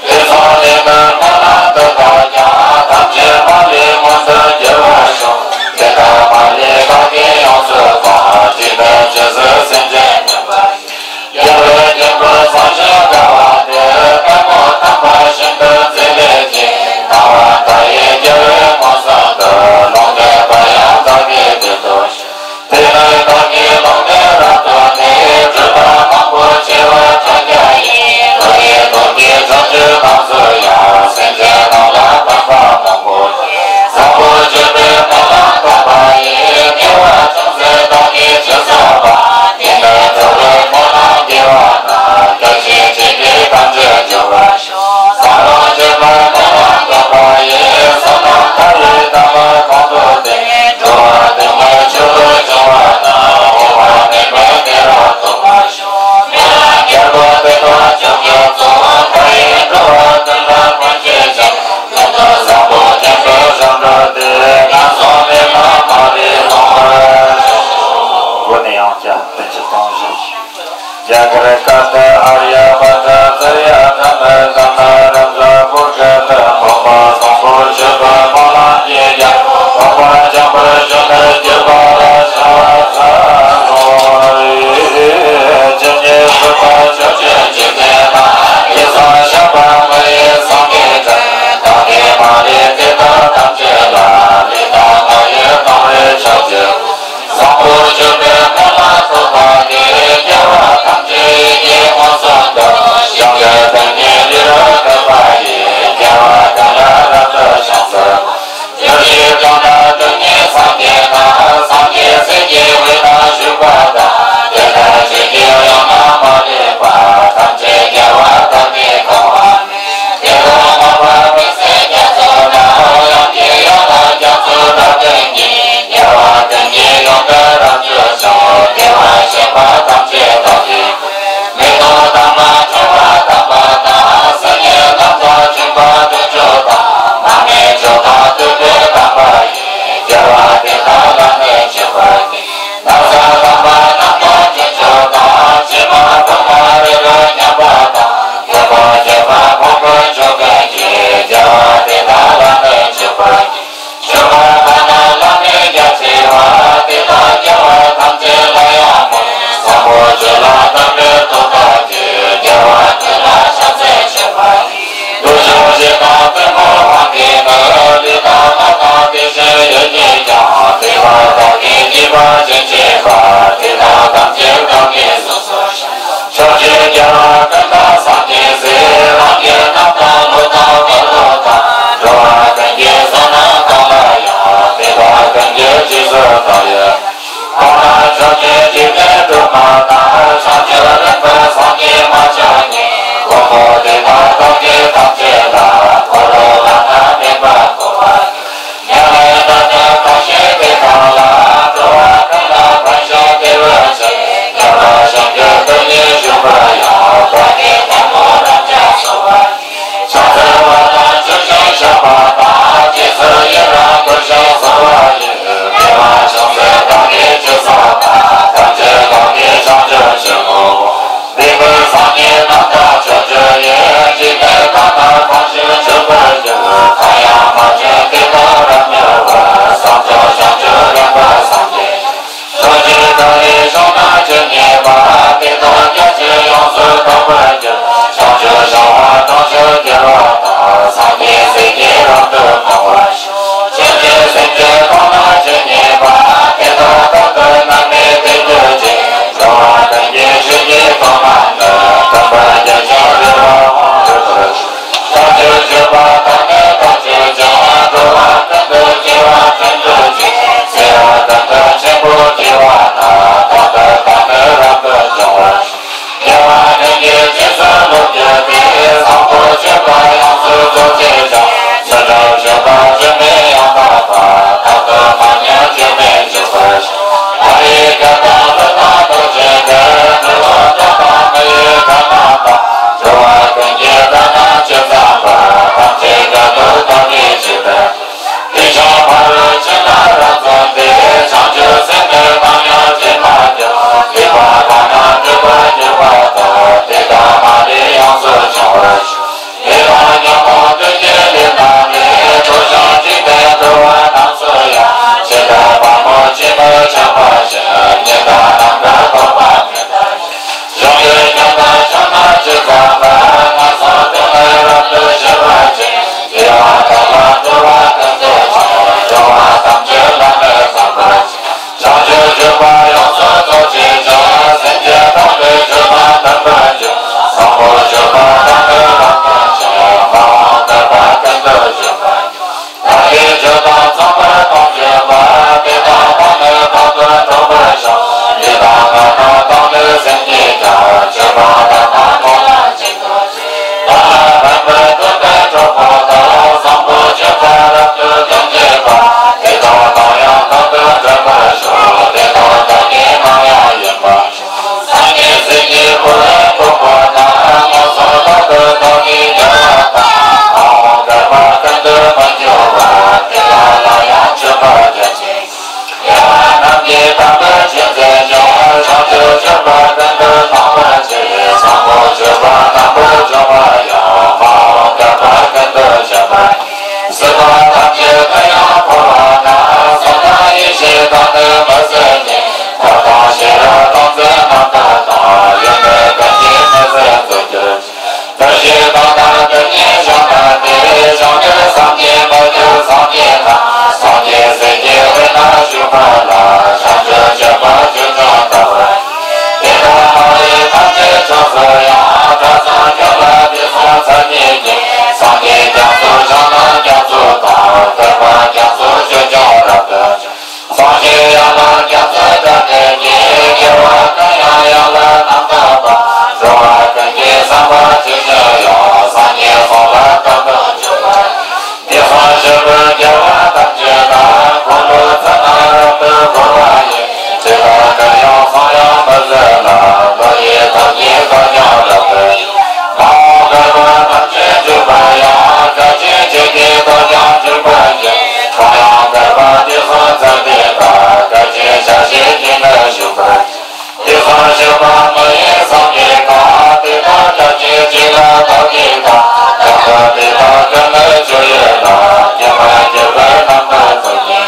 དེ་མཚུངས་ལས་ནི་སྨོན་ལམ་འདི་དག་ཀྱང་། ཐམས་ཅད་མ་ལུས་མངོན་དུ་འགྱུར་བར་ཤོག་དེ་ལྟར་མ་ལུས་བདག་གིས་ཡོངས་སུ་བཟུང་། ཅི་ལྟར་རྗེས་སུ་སེམས་ཅན་ཉོན་པར་འགྱུར། རྒྱལ་བའི་སྙིང་པོ་ཟུང་འཇུག་དགའ་བ་དེ། པདྨོ་དམ་པ་ཤིན་ཏུ་མཛེས་ལེགས་ཀྱིས། སྣང་བ་མཐའ་ཡས་རྒྱལ་བའི་མངོན་སུམ་དུ། ལུང་བསྟན་པ་ཡང་བདག་གིས་དེར་ཐོས་ཤིང་། དེ་ནས་བདག་གིས་ལུང་བསྟན་རབ་ཐོས་ནས། སྒྲུབ་པ་མང་པོ་ཆེ་བ་ཕྲ་རྒྱས་ཡིན། མདོ་ཡི་སྟོབས་ཀྱིས་བྱང་ཆུབ་རྣམས་སུ་ཡང་། སེམས་ཅན་རྣམས་ལ་བསྟན་པ་མང་པོ་ཡོད། བཟང་པོ་སྤྱོད་པའི་སྨོན་ལམ་བཏབ་པ་ཡིས། དགེ་བ་ཅུང་ཟད་བདག་གིས་ཅི་བསགས་པ། དེ་ནི་ཐུབ་པའི་སྨོན་ལམ་དགེ་བ་རྣམས། བརྒྱ་བྱིན་གྱིས་ཐམས་ཅད་འཇོམས་པར། བསམ་བློ་བྱེད་པ་སྨོན་ལམ་བཏབ་པ་ཡིས། བསོད་ནམས་མཐའ་ཡས་དམ་པ་གང་ཐོབ་སྟེ། འགྲོ་བ་དུ་མའི་ཆོས་ལུགས་སྦྱོང་བ་དང་། འོག་མ་ནས་འབད་དེ་རབ་ཐོབ་པར་ཤོག་སྨོན་ལམ་རྒྱལ་པོ་དེ་དག་ཅུང་ཟད་རྫོགས། མཐའ་ཡས་འགྲོ་བ་ཀུན་ལ་མངོན་སྤྱོད་ཅིང་། ལུང་དང་བཟང་པོ་སྙན་དུ་བྱོན་འགྲོ་སྟེ། ངན་སོང་མི་མ་མ་ལུས་ལོངས་པར་ཤོག་སྒོ་ནས་ཡང་བསྐྱར་བདེ་སྐྱིད་གཏོང་ཞིང་། རྒྱ་གར་ཀ་ཏི་ཨཱརྱ་བྷ་ཏྲ་ཙརྱ་དྷརྨ་ཀ་ན་རཱ་ཛ་པུ་ཀ་ཏི་འཕགས་པ་བཟང་པོ་སྤྱོད་པའི་སྨོན་ལམ་གྱིས་ཀྱང་འཕགས་པ་འཇམ་དཔལ་གཞོན་ནུར་གྱུར་པ་ལ་ཕྱག་འཚལ་ལོ། ཇི་སྙེད་སྲིད་པ་ཆོས་ཅན་ཇི་སྙེད་ན། དེ་སང་བཤགས་པ་མི་ཡི་སངས་རྒྱས་ཀྱང་། བདག་གིས་མ་ལུས་དེ་དག་ཐམས་ཅད་ལ། ལུས་དང་ངག་ཡིད་གཏང་བས་ཕྱག་འཚལ་ལོ། བཟང་པོ་སྤྱོད་པའི་སྨོན་ལམ་ཐོབ་པ་དེས། དགེ་བ་ཐམས་ཅད་ཡིད་ཀྱིས་མངོན་སུམ་དུ། བྱང་ཆུབ་སེམས་ཀྱི་ལུས་རབ་བཏུད་པ་ཡིས། རྒྱལ་བ་ཀུན་ལ་རབ་ཏུ་ཕྱག་འཚལ་ལོ། ཇི་སྲིད་དུས་ན་དུས་གཉིས་སངས་རྒྱས་རྣམས། སངས་རྒྱས་སྲས་ཀྱི་དབུས་ན་བཞུགས་པ་དང་། དེ་ སྤྱོད་པ་ཀུན་ཏུ་སྣང་བར་བྱེད། བཟང་པོ་སྤྱོད་པ་རྣམ་པར་སྦྱོང་བ་ཡང་། མ་འོངས་བསྐལ་པ་ཀུན་ཏུ་བྱེད་པ་ཡི། སྲིད་པ་ཐམས་ཅད་ཀུན་ཡང་འཁོར་བ་ན། བསམ་དང་ཡེ་ཤེས་དང་ནི་མི་ཟད་ཉིད། ཐབས་དང་ཤེས་རབ་དང་ཚུལ་རྣམ་དག་དང་། ཡོན་ཏན་ཀུན་གྱིས་མི་ཟད་རྫོགས་གྱུར་ཅིག། ཐབས་ཤེས་དང་ནི་དེ་ཉིད་གཞུང་ལྟར་ཏེ། གཞུང་འགྲེལ་སངས་རྒྱས་མི་འགྱུར་སངས་རྒྱས་ལ། སངས་རྒྱས་སྲས་ཀྱི་དབུས་ན་བཞུགས་པ་ལ། བྱང་ཆུབ་སྤྱོད་པ་ཆོས་འབྱུང་ལྟ་བུ། དེ་ལྟར་སྣང་བའི་ཐམས་ཅད་ཕྱོགས་སུ་ཡང་། གྲགས་སམ་ཁྱབ་པ་དེ་སོགས་མཚན་ཉིད་ཀྱིས། སངས་རྒྱས་རྒྱ་མཚོ་བྱང་སྣང་རྒྱ་མཚོ་དང་། བསྟན་པ་རྒྱ་མཚོ་ཆོས་འབྱུང་རབ་ཏུ་འབྱུང་། སངས་རྒྱས་ཡན་ལག་རྒྱ་མཚོའི་སྒྲ་སྐད་ཀྱིས། རྒྱལ་བ་ཀུན་ཡང་ཡན་ལག་རྣམ་དག་པ། འགྲོ་བ་ཀུན་གྱི་བསམ་པ་ཇི་བཞིན་དབྱངས། སངས་རྒྱས་གསུང་ལ་རྟག་ཏུ་འཇུག་པ། དེ་གསུང་ཞིག་པོས་རྒྱལ་བ་ཐམས་ཅད་ལ། འཁོར་ལོ་ཚུལ་རྣམས་རབ་ཏུ་བསྐོར་བ་ཡི། ཇི་ལྟར་ཀུན་ཡང་གསུང་ཡང་མི་ཟད་ལ། བློ་ཡི་ཐབས་ཀྱིས་བདག་ཀྱང་རབ་ཏུ། མ་འོངས་བསྐལ་པ་ཐམས་ཅད་འཇུག་པར་ཡང་། སྐད་ཅིག་གཅིག་གིས་བདག་ཀྱང་འཇུག་པར་བགྱི། གང་ཡང་བསྐལ་པ་དུས་གསུམ་ཚེ་འདི་དག། སྐད་ཅིག་ཆ་ཤས་ཀྱིས་ནི་བཞུགས་པར་བགྱི། དེ་གསུང་ཞིག་པོ་མི་ཡི་སངས་རྒྱས་གང་། དེ་དག་སྐད་ཅིག་གཅིག་ལ་བདག་གིས་བལྟ། བདག་གིས་དེ་དག་ཀུན་ནི་སྤྱོད་ཡུལ་ལ། སྐྱེ་མེད་སྐྱེ་བོའི་རྣམ་པར་རྫོགས་ཀྱི།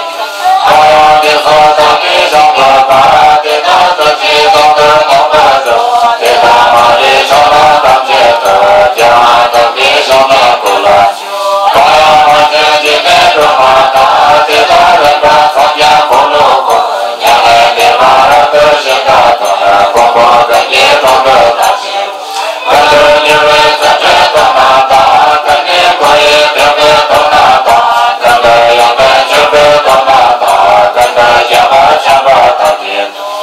གང་ཡང་དེ་གསུང་བདག་གིས་ཀྱང་ཐོས་པ། དེ་དག་ཐམས་ཅད་དོན་དུ་རྟོགས་པར་འགྱུར། དེ་ལྟར་སྣང་བའི་ཕྱོགས་རྣམས་ཐམས་ཅད་དུ། རྒྱལ་བ་བདག་གིས་གཞུང་ནི་གོ་ལ་འཇུག། གང་ཡང་མ་བྱོན་འཇིག་རྟེན་སྒྲོན་མ་དང་། དེ་དག་རིམ་པར་འཚང་རྒྱ་འཁོར་ལོ་བསྐོར། མྱ་ངན་འདས་པ་རབ་ཏུ་ཞི་བདག་དང་། མགོན་པོ་ཀུན་གྱི་དྲུང་དུ་བདག་ཞིང་། ཀུན་ཏུ་རྒྱལ་བའི་བརྩོན་འགྲུས་དུ་མ་དང་། ཀུན་ནས་འཁོར་བའི་བདེ་བའི་དུ་མ་དང་། ཀུན་ཏུ་ཡོན་ཏན་སྤྱོད་པའི་དུ་མ་དང་། ཀུན་ཏུ་སྐྱེ་བ་ཆེན་པོ་ཐམས་ཅད་དང་།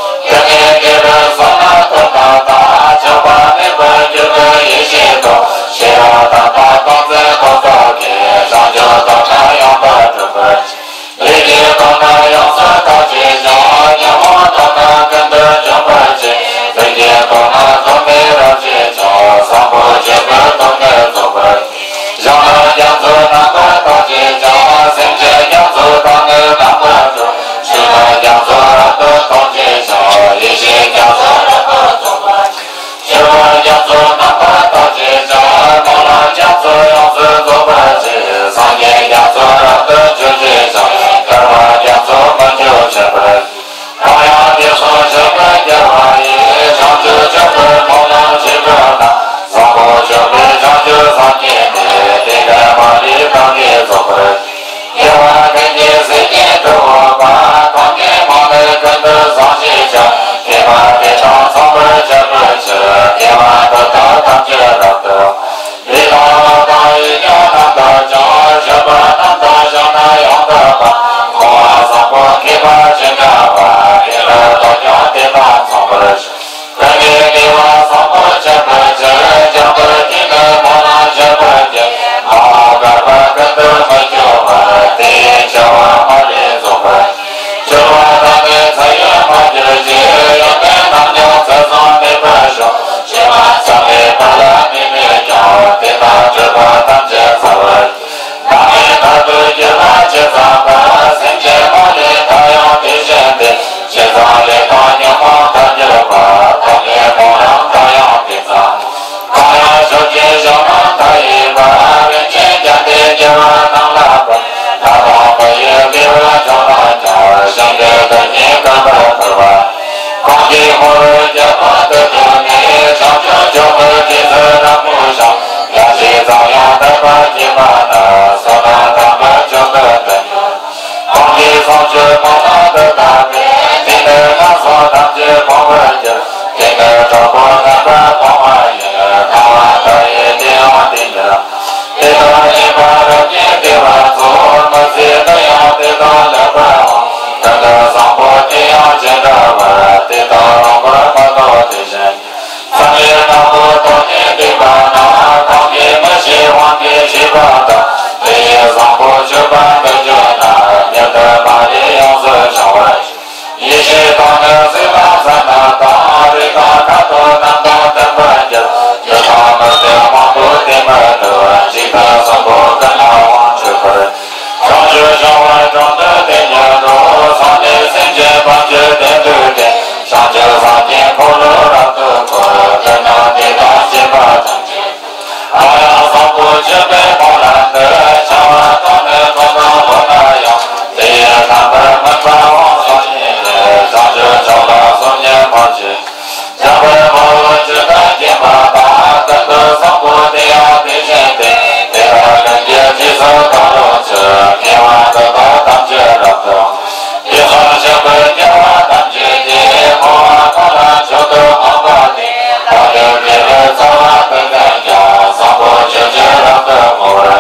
བར།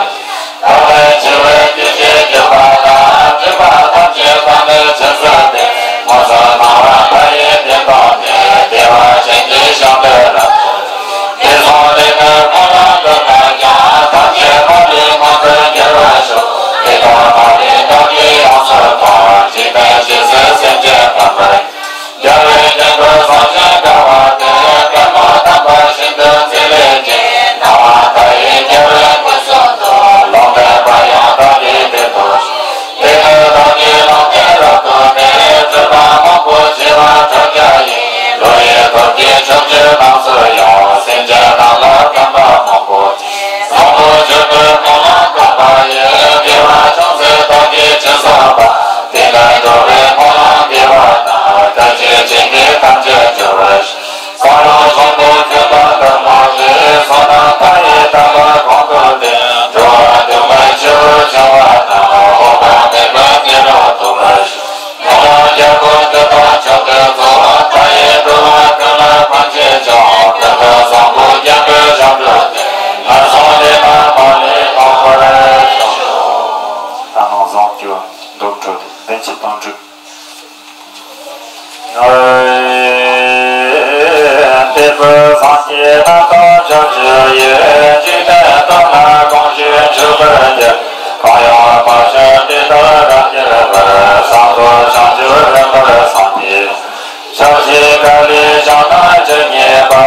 བདག་ལས་ཆེ་བའི་སྐྱེ་མཆེད་བརྒྱད་པ་དང་། སྲིད་པ་ཐམས་ཅད་བླ་མེད་ཆེན་ཟད་དེ། མངོན་སུམ་སྣང་བ་མཐའ་ཡས་དེ་མཐོང་ནས། བདེ་བ་ཅན་གྱི་ཞིང་དེ་རབ་ཏུ། དེ་སོང་ལས་ནི་སྨོན་ལམ་འདི་དག་ཀྱང་། ཐམས་ཅད་སྨོན་ལམ་མངོན་དུ་འགྱུར་བར་ཤོག་དེ་དག་སྨོན་ལམ་བདག་གིས་ཡོངས་སུ་བསྔོ། འཇིག་རྟེན་ཇི་སྲིད་སེམས་ཅན་ཕན་པར། རྒྱལ་བའི་དཀྱིལ་འཁོར་བཟང་ཞིང་དགའ་བ་དེར། པདྨོ་དམ་པ་ཤིན་ཏུ་མཛེས་ལེགས་ཀྱི། སྣང་བ་མཐའ་ཡས་རྒྱལ་བའི་སྐུ་གསུང་ཐུགས། ལུང་བསྟན་པ་ཡང་བདག་གིས་དེར་ཐོབ་ཤོག་དེ་ནས་བདག་གིས་ལུང་བསྟན་རབ་ཏུ་བསྟན། སྤྲུལ་པ་མང་པོ་བྱེ་བ་ཕྲག་བརྒྱ་ཡིས། འགྲོ་ཡི་ཐབས་ཀྱི་ཕྱོགས་བཅུ་རྣམས་སུ་ཡང་། སེམས་ཅན་རྣམས་ལ་བསྟན་པ་མང་པོ། བཟང་པོ་སྤྱོད་པའི་སྨོན་ལམ་བཏབ་པ་ཡིས། དགེ་བ་ཅུང་ཟད་བདག་གིས་ཅི་བསགས་པ། དེ་ལས་འགྲོ་བའི་སྨོན་ལམ་དགེ་བ་རྣམས། བདག་གིས་བྱིན་གྱིས་ཐམས་ཅད་སྤྱོད་པར་ཤོག་བསམ་ལ་བཟང་པོ་སྤྱོད་པ་འདི་དག་གིས། བསོད་ནམས་མཐའ་ཡས་དམ་པ་གོང་དུ་བསྟན། འགྲོ་བ་སྡུག་བསྔལ་ཆེ་བའི་བྱ་བ་རྣམས། འོག་མ་མེད་པའི་གནས་ལ་ཐོབ་པར་ཤོག་སྨོན་ལམ་རྒྱལ་པོ་འདི་དག་མཆོག་ཏུ་རྫོགས། མཐའ་ཡས་འགྲོ་བ་ཀུན་ལ་ཕན་བྱེད་ཅིང་། ཀུན་ཏུ་བཟང་པོ་སྙམ་པའི་བྱང་གྲོལ་དེར། ངན་སོང་ལས་མ་མ་ལུས་ཐོབ་པར་ཤོག་བརྟན་ལྷིང་ཟུང་སྐྱོང་འདོམས་སྤྲོ་བདེ་སྐྱིད་དོན་གྲུབ། ལྟེ་བའི་སངས་རྒྱས་རྣམ་དག་ཕྱོགས་བཅུ་ཡི། འཇིག་རྟེན་སྟོང་ན་གང་བཞུགས་མཆོད་པར་བགྱི། གང་ཡང་མ་བྱོན་དེ་དག་རབ་འགྱུར་བར། བསམ་རྫོགས་བྱང་ཆུབ་རིམ་པར་སངས་རྒྱས། ཕྱོགས་བཅུའི་ཀ་ལས་བྱང་ན་ཇི་སྙེད་པ།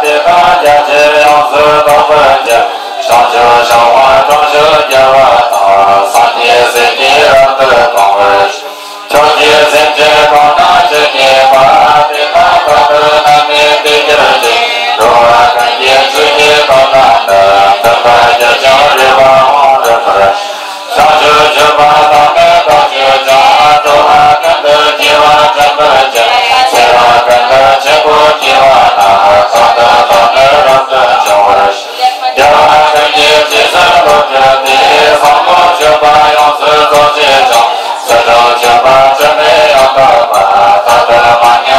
དེ་དག་རྒྱ་ཆེར་ཡོངས་སུ་རྫོགས་པར་བགྱི། བྱང་ཆུབ་ཤིང་དབང་དྲུང་འཇུག་རྒྱལ་བ་དང་། སངས་རྒྱས་སྲས་ཀྱིས་རབ་ཏུ་གཏོང་བར་ཤོག་ཕྱོགས་བཅུའི་སེམས་ཅན་གང་ན་ཇི་སྙེད་པ། དེ་དག་རྟག་ཏུ་མནར་མེད་བདེ་གྱུར་ཅིག་འགྲོ་བ་ཀུན་གྱི་ཚུལ་གྱིས་བསྟོད་ན་ནི། འདོད་པར་གྱུར་ཅིང་རེ་བ་མང་རབ་འབར། བྱང་ཆུབ་སྤྱོད་པ་དང་ལྡན་བདག་ཅིས་ཀྱང་། འགྲོ་བ་ཀུན་ཏུ་སྐྱེ་བ་དྲན་པར་བགྱི། ཚེ་རབས་ཀུན་ཏུ་ཆེན་པོ་སྐྱེ་བ་ན། རྟག་ཏུ་བདག་ནི་རབ་ཏུ་འབྱུང་བར་ཤོག་རྒྱལ་བ་ཀུན་གྱི་རྗེས་སུ་བསླབ་གྱུར་ཏེ། ཟབ་མོ་སྤྱོད་པ་ཡོངས་སུ་རྫོགས་བྱེད་ཅིང་། སྲིད་གྲོལ་སྤྱོད་པ་དྲི་མེད་ཡང་དག་པ། རྟག་ཏུ་མ་ཉམས་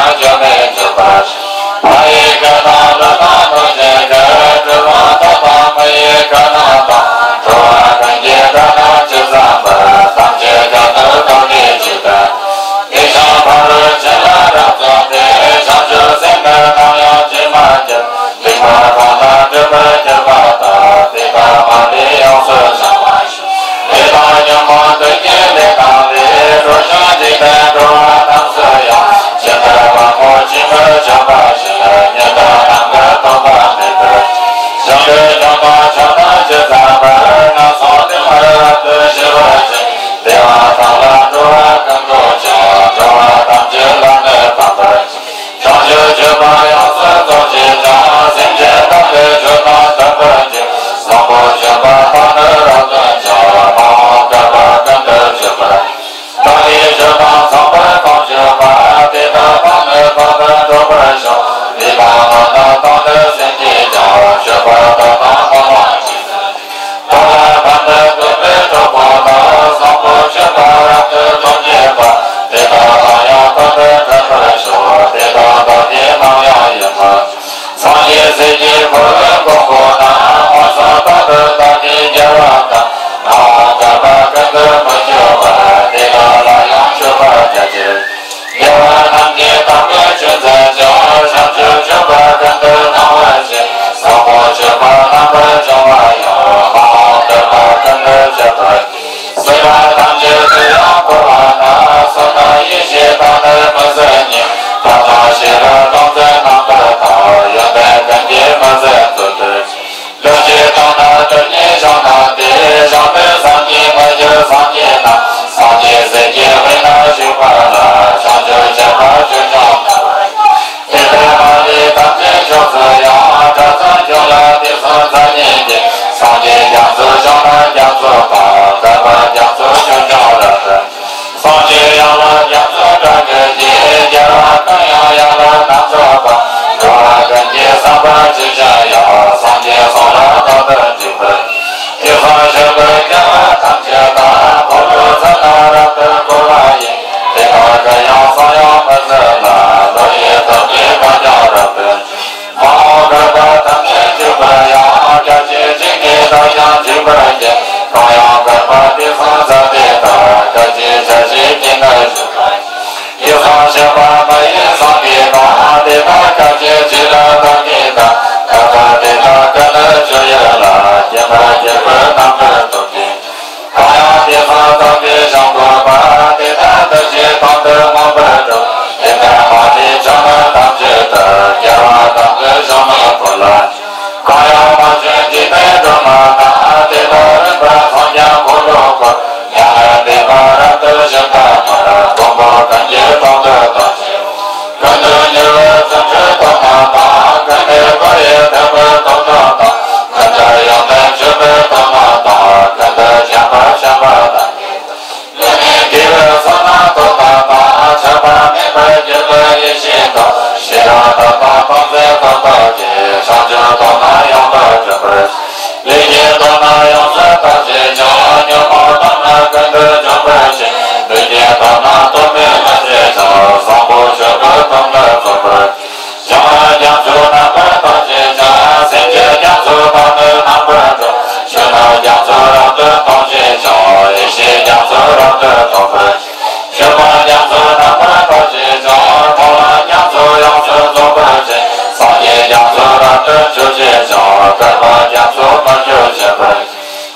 ཆོས་ཅན་ཞིང་དག་པ་རྒྱ་མཚོ་མ་འཇོམས་བྱེད་པར།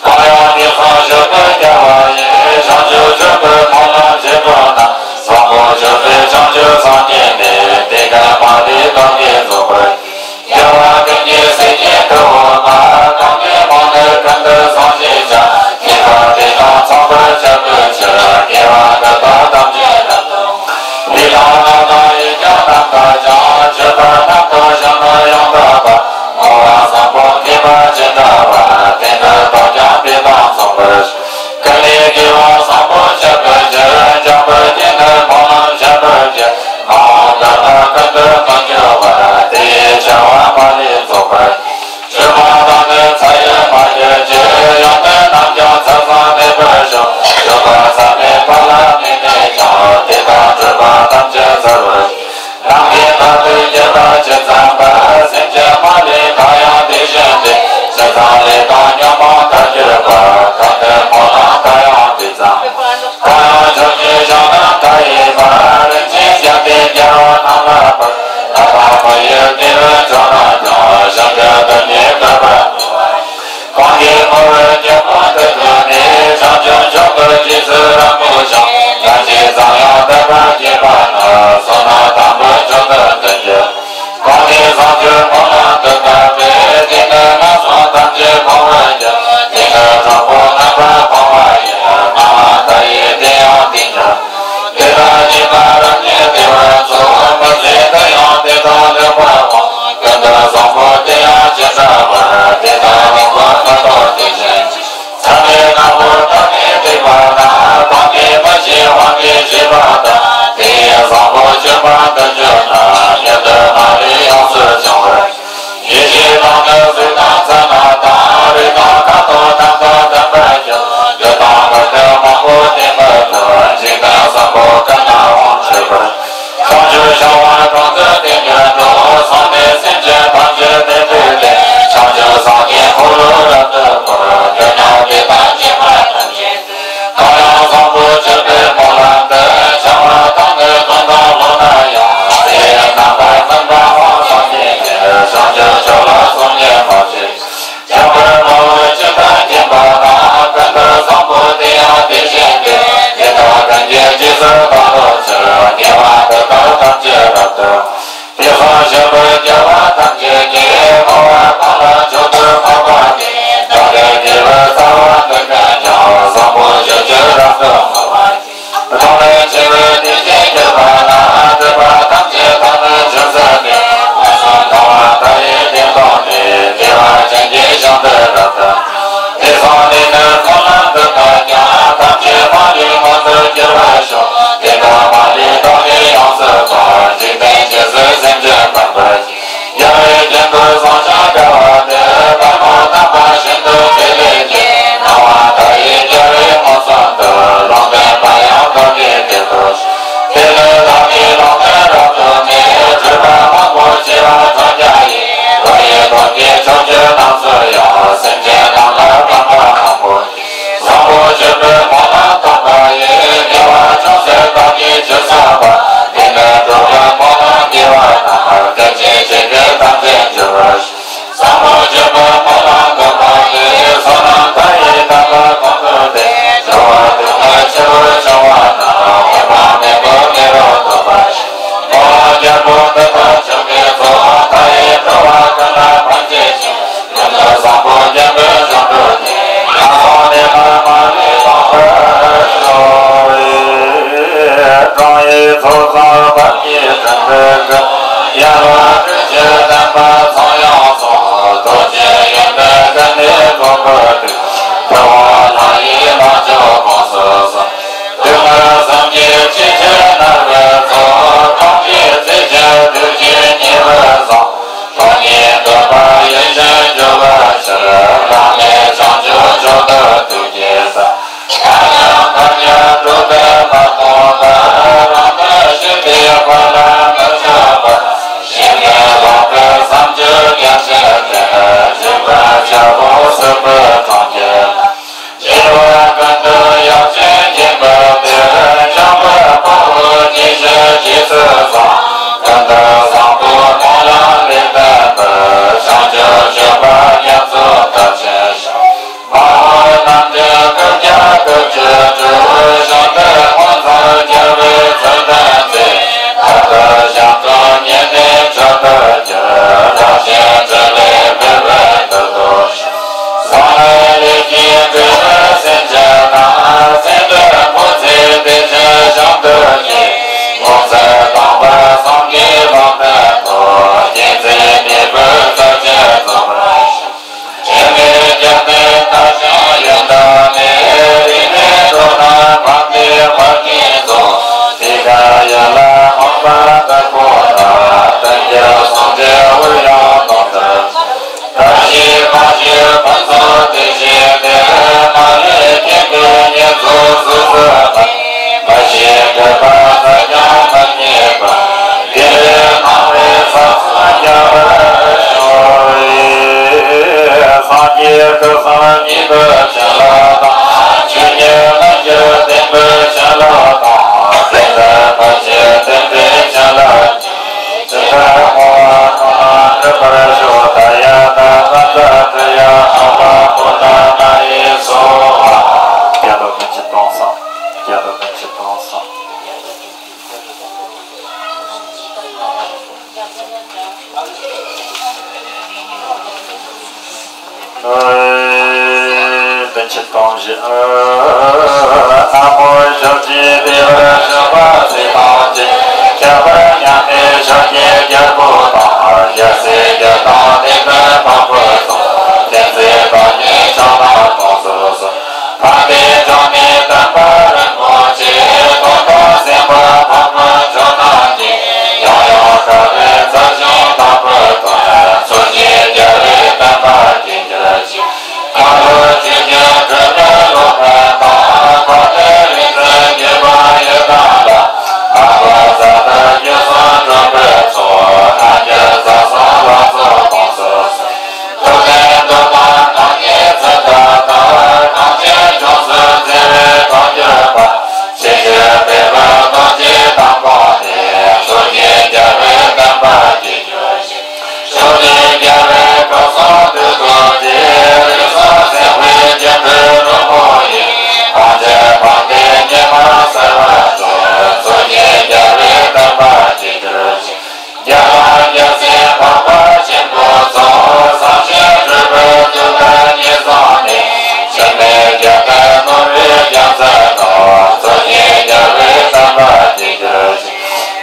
གང་ཡང་དེང་སང་ཞིག་ཏུ་སྐྱེ་བ་ཡི། བྱང་ཆུབ་མཆོག་ཏུ་སྨོན་ལམ་བྱེད་པ་ན། བཟང་པོ་སྤྱོད་པའི་བྱང་ཆུབ་སངས་རྒྱས་ནས། དེ་ཀ་མ་ལུས་བདག་གིས་རྫོགས་པར། རྒྱལ་བ་ཀུན་གྱི་སྲས་ཀྱི་ཐུ་བོ་མ། གང་གི་མིང་ནི་ཀུན་ཏུ་བཟང་ཞེས་བྱ། མཁས་པ་དེ་དང་མཚུངས་པར་བྱ་དགོས་ཕྱིར། དགེ་བ་འདི་དག་ཐམས་ཅད་རབ་ཏུ། འདི་དག་རྣམས་ལ་ཡིས་ཀྱང་རྣམ་དག་ཅིང་། སྤྱོད་པ་རྣམ་དག་བྱུང་ན་ཡང་དག་པ། བསྔོ་བ་བཟང་པོ་མཁས་པ་ཅི་འདྲ་བ། དེ་འདྲ་དག་ཀྱང་དེ་དང་མཚུངས་པར། ཀུན་ནས་དགེ་བ་བཟང་པོ་བྱ་དགོས་ཕྱིར། འཇམ་དཔལ་དེ་ནི་སྨོན་ལམ་བྱ་དགོས་ཕྱིར། མ་འོངས་པ་ལ་ཀུན་ཏུ་མི་འགྱུར་བར། དེ་ཡི་བྱ་བ་མ་ལུས་རྫོགས་པར། སྒྱུ་མ་དང་ནི་མཚན་ཡང་མ་གྱུར་ཅིག། ཡོན་ཏན་རྣམས་ཀྱང་ཚུལ་བཟང་ལེགས་པར་ཤོག། སྤྱོད་པ་ཟབ་མོའི་ཐབས་ལ་དམིགས་ནས་ཀྱང་། དེ་དག་འགྲུབ་པ་ཐམས་ཅད་ཚར་བར། ནམ་མཁའི་མཐའ་དང་བརྒྱ་དང་བཅུ་མཚུངས་པར། སེམས་ཅན་མ་ལུས་མཐའ་ཡང་དེ་བཞིན་ཏེ། ཇི་ཙམ་ལས་དང་ཉོན་མོངས་མཐར་གྱུར་པ། གང་དུ་སྨོན་ལམ་དག་ཡང་དེ་ཙམ། གང་ཡང་ཕྱོགས་ཀྱི་ཞིང་རྣམས་མཐའ་ཡས་པ། རིན་ཆེན་བརྒྱ་སྟེ་རྒྱལ་བ་རྣམས་ལ་ཕུལ། ལྷ་དང་མི་ཡི་དེ་བས་མཆོག་རྣམས་ཀྱང་། ཞིང་གི་རྡུལ་སྙེད་བཀོད་པར་འགྱུར་བ་ཡི། གང་གིས་བསྔོ་བའི་རྒྱལ་པོ་འདི་ཐོས་ནས། བྱང་ཆུབ་མཆོག་ཏུ་རྗེས་སུ་རབ་མོས་ཤིང་། ལན་ཅིག་ཙམ་ཡང་བདེན་པར་བསྐྱེད་པ་ན། བསོད་ནམས་དང་པོའི་མཆོག་ཏུ་འགྲིབ་འགྱུར། གང་གིས་བཟང་སྤྱོད་སྨོན་ལམ་འདི་དག་པས། དེ་ནི་ངན་སོང་ཐམས་ཅད་སྤོང་བར་འགྱུར། དེ་ནི་དྲང་པོ་རྣམ་པར་སྤོང་བ་ཡིན། སྣང་བ་མཐའ་ཡས་དེ་ཡང་དེ་ཉིད། དེ་དག་ཉིད་མ་རབ་ཉིད་བདེ་བར་འཚོ། མི་བཟད་དུ་ཡང་དེ་དག་ལེགས་པར་སྤོང་། ཀུན་ཏུ་བཟང་པོ་དེ་ཡང་ཇི་འདྲ་བར། དེ་དག་ལོངས་སྐུ་མི་རྟོག་དེ་བཞིན། ཐ་མའི་ནག་པོ་ཐ་མའི་སྡིག་པ་དག། ཐ་མའི་མི་ཤེས་དབང་གིས་སྐྱེས་པ་དག། དེ་ཡི་བཟང་པོ་སྤྱོད་པ་འདི་བཅོས་ན། མྱུར་དུ་མ་ལུས་ཡོངས་སུ་བྱང་བར། ཡེ་ཤེས་དང་ནི་གཟུགས་དང་ཚེར་སྣང་དང་། རིགས་དང་ཁམས་དང་རྣམ་པར་ལྡན་པར་འགྱུར། འདི་དག་མུ་སྟེགས་མང་པོ་བསྟེན་པའི་མཐུས། འཇིག་རྟེན་གསུམ་པོ་ཀུན་ན་དབང་ཆོད་པར། བྱང་ཆུབ་ཤར་བ་གང་དུ་དེ་ཉིད་འགྲོ། བསམས་ནས་སེམས་ཅན་ཐམས་ཅད་དེར་འདུས་ཏེ། བྱང་ཆུབ་སངས་རྒྱས་འཁོར་ལོ་རབ་ཏུ་བསྐོར། འདི་ན་དེ་དག་སྐྱེས་པ་ཐམས་ཅད་དུ། གང་ཡང་བཟང་པོ་སྤྱོད་པའི་སྨོན་ལམ་འདི། བྱ་བ་དང་ནི་ཀུན་དང་བསླངས་ན་ཡང་། དེ་ཡི་རྣམ་པར་སྨིན་པ་དབང་བསམ་གྱིས་མྱུར། བྱང་ཆུབ་མཆོག་ལ་སོམ་ཉི་མ་བྱེད། འཇམ་དཔལ་དཔའ་བོས་ཇི་ལྟར་མཁྱེན་པ་དང་། ཀུན་ཏུ་བཟང་པོ་དེ་ཡང་དེ་བཞིན་ཏེ། དེ་དག་ཀུན་གྱི་རྗེས་སུ་བདག་སློབ་ཕྱིར། དགེ་བ་འདི་དག་ཐམས་ཅད་རབ་ཏུ། དེང་སང་ཞིག་པའི་རྒྱལ་བ་ཐམས་ཅད་ཀྱིས། བསྔོ་བ་གང་ལ་མཆོག་ཏུ་བསྔགས་པ་དེས། བདག་གི་དགེ་བའི་རྩ་བ་འདི་ཀུན་ཀྱང་། བཟང་པོ་ཞིག་ཕྱིར་རབ་ཏུ་བསྔོ་བར་བགྱི། གང་ལས་ཆེ་བའི་དེ་བཞིན་གྱུར་པ་ན། སྒྲིབ་པ་ཐམས་ཅད་ཐ་མལ་ཆུ་ཟད་དེ། མངོན་སུམ་མཐོང་བ་མཐའ་ཡས་དེ་མཐོང་ནས། བདེ་བ་ཅན་གྱི་ཞིང་དུ་རབ་ཏུ། དེང་སང་འདི་ནི་སྨོན་ལམ་འདི་དག་ཀྱང་། ཐམས་ཅད་མ་ལུས་མངོན་དུ་འགྱུར་བར་ཤོག། དེ་དག་མ་ལུས་བདག་ནི་ཡོངས་སུ་བཏང་། འཇིག་རྟེན་ཇི་སྲིད་སེམས་ཅན་བརྟན་པར་བགྱི། རྒྱལ་བའི་དཀྱིལ་འཁོར་བསམ་ཞིང་དགའ་བ་དེར། པདྨོ་དམ་པ་ཤིན་ཏུ་དགྱེས་ལེགས་ཀྱིས། སྣང་བ་མཐའ་ཡས་རྒྱལ་བའི་མངོན་སུམ་དུ། ལུང་བསྟན་པ་ཡང་བདག་གིས་དེར་ཐོས་ཤིང་། དེ་ལས་བདག་གིས་ལུང་བསྟན་རབ་ཏུ་སྨྲས། སྒྲུབ་པ་མང་པོ་བྱེ་བ་བཅོ་བརྒྱད་ཡིས། བློ་ཡི་དོན་གྱི་ཕྱོགས་བཅུ་རྣམས་སུ་ཡང་། སེམས་ཅན་རྣམས་ལ་ཕན་པ་མང་པོ། བཟང་པོ་སྤྱོད་པའི་སྨོན་ལམ་ཐོབ་པ་ཡིས། དགེ་བ་ཅུང་ཟད་བདག་གིས་ཅི་བསགས་པ། དེ་ནི་སྒྲུབ་པའི་སྨོན་ལམ་དགེ་བ་རྣམས། ཀུན་གྱི་རྗེས་སུ་ཐམས་ཅད་འཇུག་པར་ཤོག། བཟང་པོ་སྤྱོད་པའི་སྨོན་ལམ་འདི་དག་ནི། བསོད་ནམས་མཐའ་ཡས་དམ་པ་གང་དུ་བསྟེན། འགྲོ་བ་སྡུག་བསྔལ་ཆེ་བར་བྱུང་བ་རྣམས། དབེན་པ་མེད་པར་མི་རུ་ཐོབ་པར་ཤོག། སྨོན་ལམ་རྒྱལ་པོ་འདི་དག་མཆོག་གི་ཚོགས། མཐའ་ཡས་འགྲོ་བ་ཀུན་ལ་ཕན་བྱེད་ཅིང་། ཀུན་ཏུ་བཟང་པོ་སྙམ་པའི་འབྱུང་གྲོལ་ནས། ངན་སོང་ནད་མུག་མ་ལུས་སྤངས་པར་ཤོག། དྲང་ཡིག་ཚོགས་བསགས་བར་གྱི་དྲིན་དུ་བསྐུལ། ཡལ་བ་སྤྲུལ་ཕྱིར་བསྟན་པ་ཚངས་དབྱངས་སོགས། རྡོ་རྗེ་ཡོན་ཏན་ཀུན་ནས་བཟུང་བའི་དུས། ཐུབ་དབང་ལྷ་ཡི་ལྷ་མཆོག་དགོངས་སུ་གསོལ། སྡུག་བསྔལ་གསུམ་གྱི་ཕྱིར་ཕྱིར་མནར་བའི་ཚོགས། ཐམས་ཅད་རྩད་ཕྱིར་གདུལ་ཕྱིར་ཉེ་བར་བཟུང་། ཐོབ་ནས་འདོད་པ་ཡིད་བཞིན་འགྲུབ་པའི་ཕྱིར། བླ་མེད་བྱང་ཆུབ་མཆོག་ཏུ་ཐུགས་བསྐྱེད་དང་། ཐར་ཡང་ཐར་ཡང་སྒྲུབ་པས་མ་སྟོངས་པར། རང་དོན་ཞི་བའི་དཔལ་ལ་མི་ཆགས་པར། ཞི་གནས་ལོངས་སྐུའི་བསམ་བརྗོད་རྒྱ་ཆེར་བསྟན། སྦྱིན་པའི་ཕྱག་འོག་སྲིད་པའི་གྲོང་ཁྱེར། སྐྱེ་བ་ཀུན་ཏུ་ཡབ་ཆེན་མཁྱེན་པ་དེར། འཇམ་དཔལ་དཔའ་བོས་དེ་བཞིན་རྗེས་སུ་བཟུང་། ཀུན་ཏུ་བཟང་པོའི་སྨོན་ལམ་ལེགས་བསྟན་པར། བྱང་ བདུན་ཅུ་དོན་བཞི། ཨ་མོ་ཕྱོགས་ཀྱི་བདེ་བར་གཤེགས་པ་ཚེ་དང་བཅས། ཁྱད་པར་མཉམ་མེད་ཕྱོགས་ཀྱི་རྒྱལ་པོ་དང་། རྒྱལ་སྲས་བརྒྱ་དང་བདུན་ལྡན་དམག་དཔོན་དང་། མཁྱེན་བརྩེ་དང་ནི་ཕྱག་ན་རྡོ་རྗེ་སོགས། ཕན་བདེ་འབྱུང་གནས་བསྟན་པ་རིན་པོ་ཆེ། ཐོབ་ཐང་སེམས་དཔའ་ཕག་མོ་ཁྱོད་རྣམས་ཀྱིས། ཡང་ཡང་དཀའ་བའི་རྩལ་བྱུང་དམ་པོ་དང་། མཚོ་སྐྱེས་རྒྱལ་བའི་བསྟན་པ་རྒྱས་གྱུར་ཅིག། མཁའ་འགྲོ་ཆོས་སྐྱོང་སྤྲུལ་པའི་སློབ་དཔོན་དང་། འཁོར་དེ་རིག་འཛིན་བརྒྱུད་པ་ཡི་དམ་ལ། མ་འགོས་ཟབ་ཏུ་བརྒྱུད་གསུམ་སྒྲུབ་པའི་ཚོགས། རྣལ་འབྱོར་རྩ་གསུམ་ལ་སོགས་དགོངས་སུ་གསོལ། ཐུབ་བསྟན་འདོད་དང་རྣམ་དགེ་ཚུལ་ཁྲིམས་དང་། གངས་ཅན་ལྗོངས་སུ་བརྩེ་བས་གང་གྱུར་པ། ཕྱིར་བཞུགས་འཕེལ་པའི་རྡོ་རྗེ་དམ་དགོངས་ཏེ། མཚོ་སྐྱེས་རྒྱལ་བའི་བསྟན་པ་རྒྱས་གྱུར་ཅིག། ཕྱོགས་དུས་རྒྱལ་བའི་ཁམས་གསུམ་དུས་གསུམ་གྱི། རིགས་གསུམ་སྲས་དཔལ་སྒྱུ་འཕྲུལ་རོལ་མོ་ཡིས། ཕན་ཕྱིར་ཕན་བདེའི་ཉི་མ་གསལ་བར་སྤྲོ། མཚོ་སྐྱེས་རྒྱལ་བའི་བསྟན་པ་རྒྱས་གྱུར་ཅིག། རྒྱལ་དབང་རྒྱལ་སྲས་འཕགས་པ་ཆེན་པོ་མཚོན། བསམ་བཞིན་སྤྲུལ་པའི་ཐུགས་ཀར་ཉེར་བཟུང་ནས། འཆི་མེད་རྒྱལ་བསྟན་ནོར་བུའི་རྒྱལ་མཚན་ཀྱང་། མཚོ་སྐྱེས་རྒྱལ་བའི་བསྟན་པ་རྒྱས་གྱུར་ཅིག།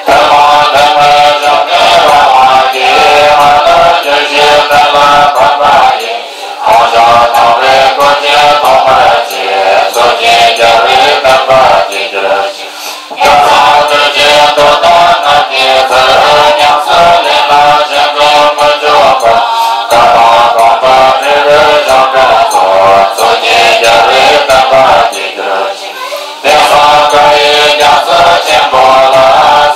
ཐུན་མོང་ཐུན་མིན་གཞུང་གི་རང་དབང་གིས། ཧ་ལམ་བརྗོད་བྱའི་གཏེར་ལ་ཕན་པ་ཡི། ཧང་སངས་སྣང་བའི་སྒོ་ཕྱེ་ཐོག་མར་བཅད། མཚོ་སྐྱེས་རྒྱལ་བའི་བསྟན་པ་རྒྱས་གྱུར་ཅིག། སྐལ་བཟང་གྲུབ་ཆེན་འདོད་དང་རྣམ་བསྐྱེད་ཚུལ། ཉམས་སུ་ལེན་ལ་གཞན་གྲོགས་མི་འཇོག་པར། བཀའ་དང་དགོངས་པ་འགྲེལ་བའི་གཞུང་ཀུན་སོགས། མཚོ་སྐྱེས་རྒྱལ་བའི་བསྟན་པ་རྒྱས་གྱུར་ཅིག། དེང་སང་བཀའ་ཡི་རྒྱ་མཚོ་ཆེན་པོ་ལ།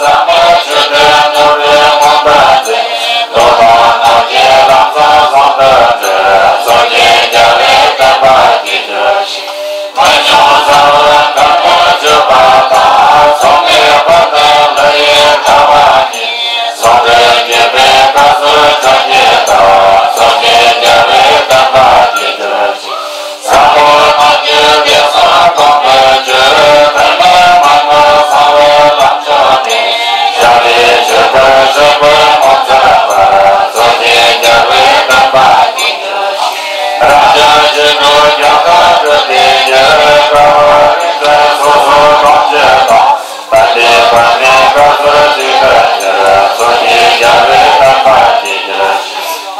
ཟབ་མོའི་ཆོས་སྒྲོན་ནོར་བུའི་མངོན་པར་མཛེས། འདོད་དང་རྣམ་དགའི་ལམ་བཟང་ཟུང་དུ་འབྲེལ། མཚོ་སྐྱེས་རྒྱལ་བའི་བསྟན་པ་རྒྱས་གྱུར་ཅིག། མི་འབྱུང་ས་བོན་དཀར་པོ་བཅུ་པ་དང་། མཚོ་སྔོན་དཔལ་ལྡན་ཀླུ་ཡི་ཁ་བ་ནས། ཟུང་དུ་འབྲེལ་བའི་བཀའ་ཟུར་ཕྱོགས་ཀྱི་བདག། མཚོ་སྐྱེས་རྒྱལ་བའི་བསྟན་པ་རྒྱས་གྱུར་ཅིག། ཟབ་མོ་རྣམ་འགྱུར་བདེ་གསུམ་དགོངས་པའི་ཆོས། ཐུན་མོང་མ་དངོས་གསང་བའི་ལམ་མཆོག་ནས། ཞབས་ལས་ཆོས་སྐུ་ཧྲིལ་པོའི་ངོ་མཚར་བར། མཚོ་སྐྱེས་རྒྱལ་བའི་བསྟན་པ་རྒྱས་གྱུར་ཅིག། རབ་འབྱམས་ཞི་ཁྲོ་རྒྱ་མཚོ་སྤྲུལ་པའི་རྒྱལ། དཀའ་བ་རིག་འཛིན་སོ་སོར་གང་བྱེད་དང་། དམ་པའི་བར་ནས་བཀའ་ཟུར་གཅིག་ཏུ་གྱུར། མཚོ་སྐྱེས་རྒྱལ་བའི་བསྟན་པ་རྒྱས་གྱུར་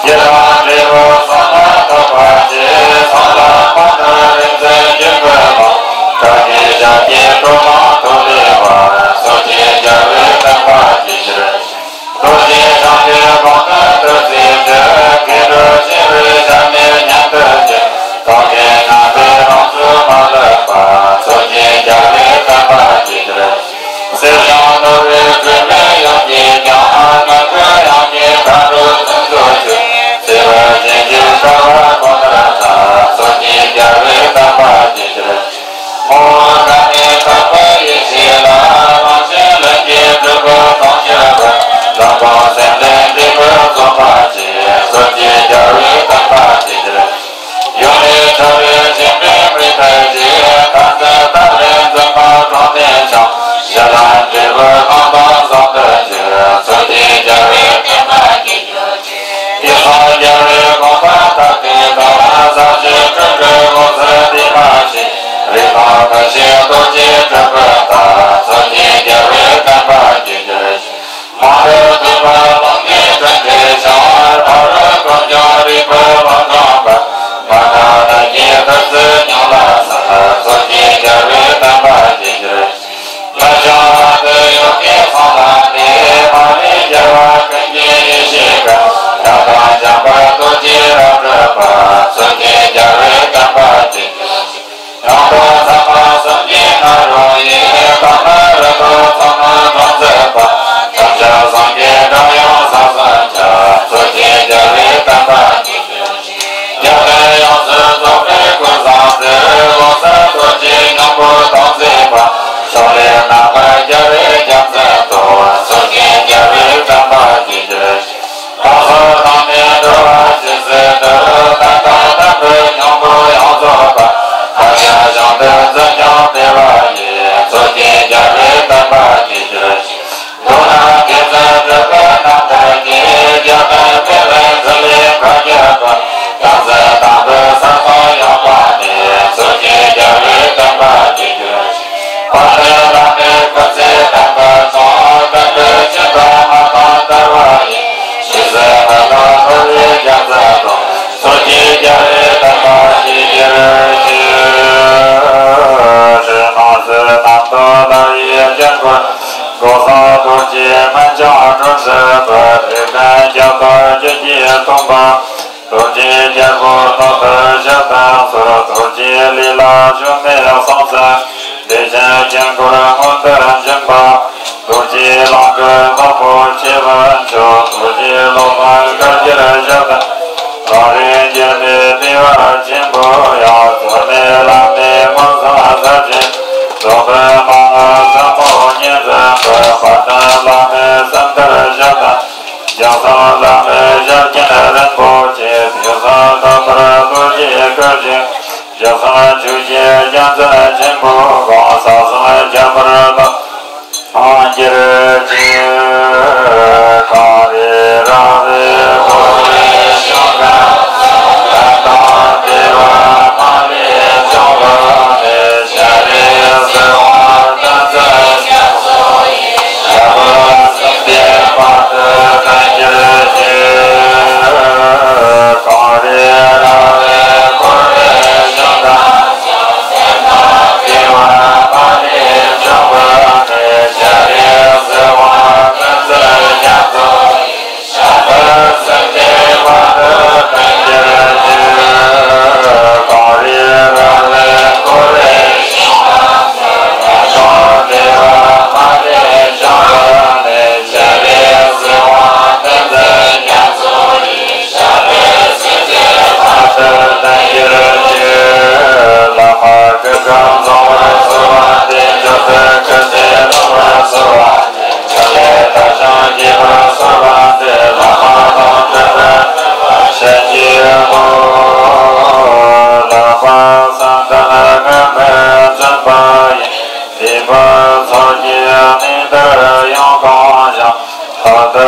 ཅིག། རྒྱུད་དང་འབྲས་བུ་གསུམ་ལ་ཐོགས་པ་ཆེ། གསང་ལམ་མ་དག་རིག་འཛིན་རྒྱུད་བསྐུལ་ལ། བཀའ་བརྒྱུད་ཞབས་ཀྱི་སྒྲོག་ལམ་ཐོག་ལས་བར། མཚོ་སྐྱེས་རྒྱལ་བའི་བསྟན་པ་རྒྱས་གྱུར་ཅིག། རྡོ་རྗེ་འཆང་གི་དགོངས་དོན་ཏོག་ཙམ་གྱུར། མཁས་གྲུབ་ཆེ་བའི་ཞལ་ནས་སྙན་དུ་གྱེར། རྟོག་གེའི་རྣམ་པའི་རང་གཟུགས་མ་ལུས་པ། མཚོ་སྐྱེས་རྒྱལ་བའི་བསྟན་པ་རྒྱས་གྱུར་ཅིག། གསེར་སྦྱངས་ནོར་བུའི་སྤྲིན་མེ་ཡོངས་ཀྱིས་ཀྱང་། ངང་དུ་ཡངས་ཀྱི་མཁའ་འགྲོ་ཚོགས་འཛུགས་གྱུར། བརྩེ་བའི་རྗེས་འཇུག་དཀའ་བ་གང་དག་དག། མཚོ་སྐྱེས་རྒྱལ་བའི་བསྟན་པ་རྒྱས་གྱུར་ཅིག། ངོ་བོ་དག་ནི་དག་པའི་ཡེ་ཤེས་ལ། རང་བཞིན་ལྷུན་གྱིས་གྲུབ་པའི་དོན་གྱུར་པ། འཛམ་བུ་སེམས་ལྡན་འབྲས་བུ་རྫོགས་པར་བྱེད། མཚོ་སྐྱེས་རྒྱལ་བའི་བསྟན་པ་རྒྱས་གྱུར་ཅིག། ཡུམ་ལས་ཐར་པའི་སྤྱན་རས་མི་ཐར་ཞིང་། ཐར་འདོད་ཐར་རིན་འཛིན་པ་གྲངས་མེད་ཀྱང་། གཞི་ལམ་འབྲས་བུ་གང་དང་ཟུང་དུ་འཇུག། མཚོ་སྐྱེས་རྒྱལ་བའི་བསྟན་པ་རྒྱས་གྱུར་ཅིག། དེང་སང་རྒྱལ་བའི་དགོངས་པ་ལྟར་དུ་དང་། ཟབ་ཆོས་སྤྲུལ་སྐུའི་ངོ་མཚར་འདུས་མ་བྱས། རིགས་དང་མཐུན་ཞིང་རྡོ་རྗེ་སྤྲུལ་པའི་ལྟར། མཚོ་སྐྱེས་རྒྱལ་བའི་བསྟན་པ་རྒྱས་གྱུར་ཅིག། མང་པོ་ཐོས་པ་ལམ་གྱི་གྲུབ་འབྲས་ཀྱང་། ཕ་རོལ་ཀུན་ཀྱང་རིག་པའི་ལམ་དྲངས་པ། མ་དག་ལས་ཀྱི་ཐུགས་བརྩེ་ཉམས་ལ་སོགས། མཚོ་སྐྱེས་རྒྱལ་བའི་བསྟན་པ་རྒྱས་གྱུར་ཅིག། ལྷ་ལྕམ་དབང་པོའི་ཡུམ་གྱི་གསང་ལམ་ནས། མ་ལུས་རྒྱལ་བ་ཀུན་གྱི་ཡེ་ཤེས་སྐུ། ཡང་དག་འཇམ་དཔལ་རྡོ་རྗེ་རབ་སྤྲུལ་པ། མཚོ་སྐྱེས་རྒྱལ་བའི་བསྟན་པ་རྒྱས་གྱུར་ཅིག། ཡང་དག་ཟབ་མོ་གསུམ་གྱི་སྔ་རོལ་ཡི། དག་སྣང་རིག་པའི་ཚོགས་རྣམས་དྲངས་མཛད་པ། ཐབས་མཆོག་གསུམ་གྱི་ ཚོགས་ཀྱི་རྒྱལ་བའི་བསྟན་པ་ཞིག་གྱུར་ཅིག། ཕྱི་ནང་གསེས་རྣམ་རྟོག་ལ་ཡི་ཅན་ཀུན། གོ་ས་རྡོ་རྗེ་སྨན་ལྗང་སྒྲོན་མཛད་པ། རིགས་ལྡན་རྒྱ་མཚོ་རྒྱུད་ཀྱི་སྟོན་པ། རྡོ་རྗེ་རྒྱལ་པོ་རྣོ་རྟུལ་ཞབས་བརྟན་ཟུར། རྡོ་རྗེ་ལི་ལ་ཞུམ་མེད་གསང་མཚན། བདེ་ཆེན་དཀྱིལ་འཁོར་མངོན་དུ་འབྱིན་པ། རྡོ་རྗེ་ལང་ཀའི་ནག་པོ་ཆེ་བུ་མཆོག། རྡོ་རྗེ་སློབ་དཔོན་བཀའ་གྱུར་ཞབས་བརྟན། ལམ་རིམ་འགྱུར་མེད་བདེ་བ་ཆེན་པོ་ཡང་། རྩོལ་མེད་བླ་མེད་མངོན་སུམ་ཟབ་ཅིང་། རྫོགས་པའི་མན་ངག་ཟབ་མོ་ཉིད་འཛིན་པ། དཔལ་ལྡན་བླ་མའི་སེམས་རྟོགས་ཞབས་བརྟན། རྒྱལ་སྲས་བླ་མའི་ཞབས་ཀྱི་རིན་པོ་ཆེ། དུས་གསུམ་དམ་པར་རྡོ་རྗེའི་སྐུ་ཞིང་། རྒྱལ་སྲས་ཆོས་ཀྱི་རྒྱལ་མཚན་ཆེན་པོ་གང་། ས་གསུམ་ཁྱབ་པར་དར་ཞིང་གྱུར་ཅིག། གངས་རི་ར་བས་བསྐོར་བའི་ཞིང་ཁམས། ལྷ་དང་དེ་བ་མ་ལུས་འབྱུང་བ་ནས། ཤཱ་རིའི་བསིལ་བ་སྟོན་མཛད་རྒྱ་མཚོ་ཡི། ཞབས་པད་སྲིད་མཐའི་བར་དུ་བརྟན་གྱུར་ཅིག། གངས་རི་ར་བས་བསྐོར་བའི་ཞིང་ཁམས། ལྷ་དང་དེ་བ་མ་ལུས་འབྱུང་བ་ནས། ཤཱ་རིའི་བསིལ་བ་སྟོན་མཛད་རྒྱ་མཚོ་ཡི། ཞབས་པད་སྲིད་མཐའི་བར་དུ་བརྟན་གྱུར་ཅིག། གངས་རི་ར་བས་བསྐོར་བའི་ཞིང་ཁམས། ལྷ་དང་དེ་བ་མ་ལུས་འབྱུང་བ་ནས། ཤཱ་རིའི་བསིལ་བ་སྟོན་མཛད་རྒྱ་མཚོ་ཡི། ཞབས་པད་སྲིད་མཐའི་བར་དུ་བརྟན་གྱུར་ཅིག། བླ་མ་སྐུ་ཁམས་བཟང་བར་གསོལ་བ་འདེབས། མཆོག་ཏུ་སྐུ་ཚེ་ལོངས་པར་གསོལ་བ། ཕྱག་ལས་མཐའ་བཞིན་རྒྱས་པར་གསོལ་བ་འདེབས། བླ་མ་དང་འགྲོ་བའི་ཕན་བདེ་ཞིང་ལོངས། ལྷག་པར་བསམ་དོན་དངོས་མེད་འཛིན་པ་ཡི། སྡིག་པ་ཚོགས་ཀྱིས་གནས་འདིར་ཡོངས་གང་ཞིང་། ལྷག་ཏུ་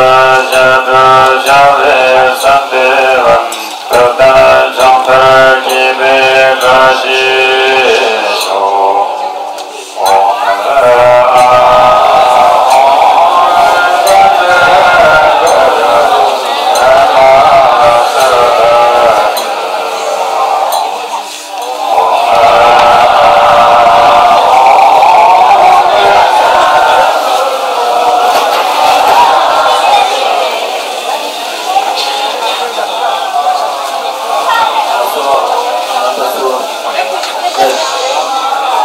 ཞབས་དྲུང་ཞབས་པད་སྲིད་མཐའི་བར། ཐུབ་བསྟན་འབྱུང་ལྟར་རྒྱས་པའི་བཀྲ་ཤིས་ཤོག།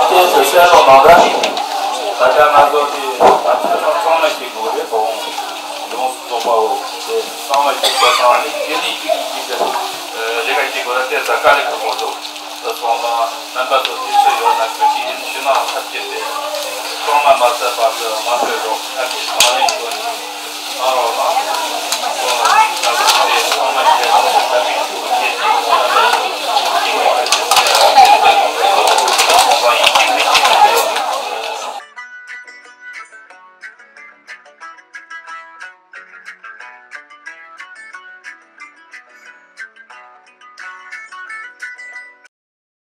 ཁྱེད་ཚོས་གསན་རོགས་གནང་དང་། ད་ལྟ་ང་ཚོ་དེ་ད་ཐེངས་གཙང་མ་ཞིག་དགོས་རེད་དོ། ཡོངས་སུ་རྫོགས་པའོ། དེ་གཙང་མ་ཞིག་དགོས་དང་ནི་རྒྱུན་ལས་ཅིག་གིས་ཅིག་གི་ལས་ཀ་ཅིག་དགོས་ན་དེ་ས་དཀའ་ལས་ཁག་པོ་འདུག། དེ་སོང་ཙང་རྣམ་པ་ཚོ་དུས་ཚོད་ཡོད་ན་ཁྱོད་ཀྱིས་ཡིན་ཞུ་ན་ཐབས་བྱས་ཏེ་གཙང་མ་མ་ཟད་པ་དེ་མ་ཟད་རོགས།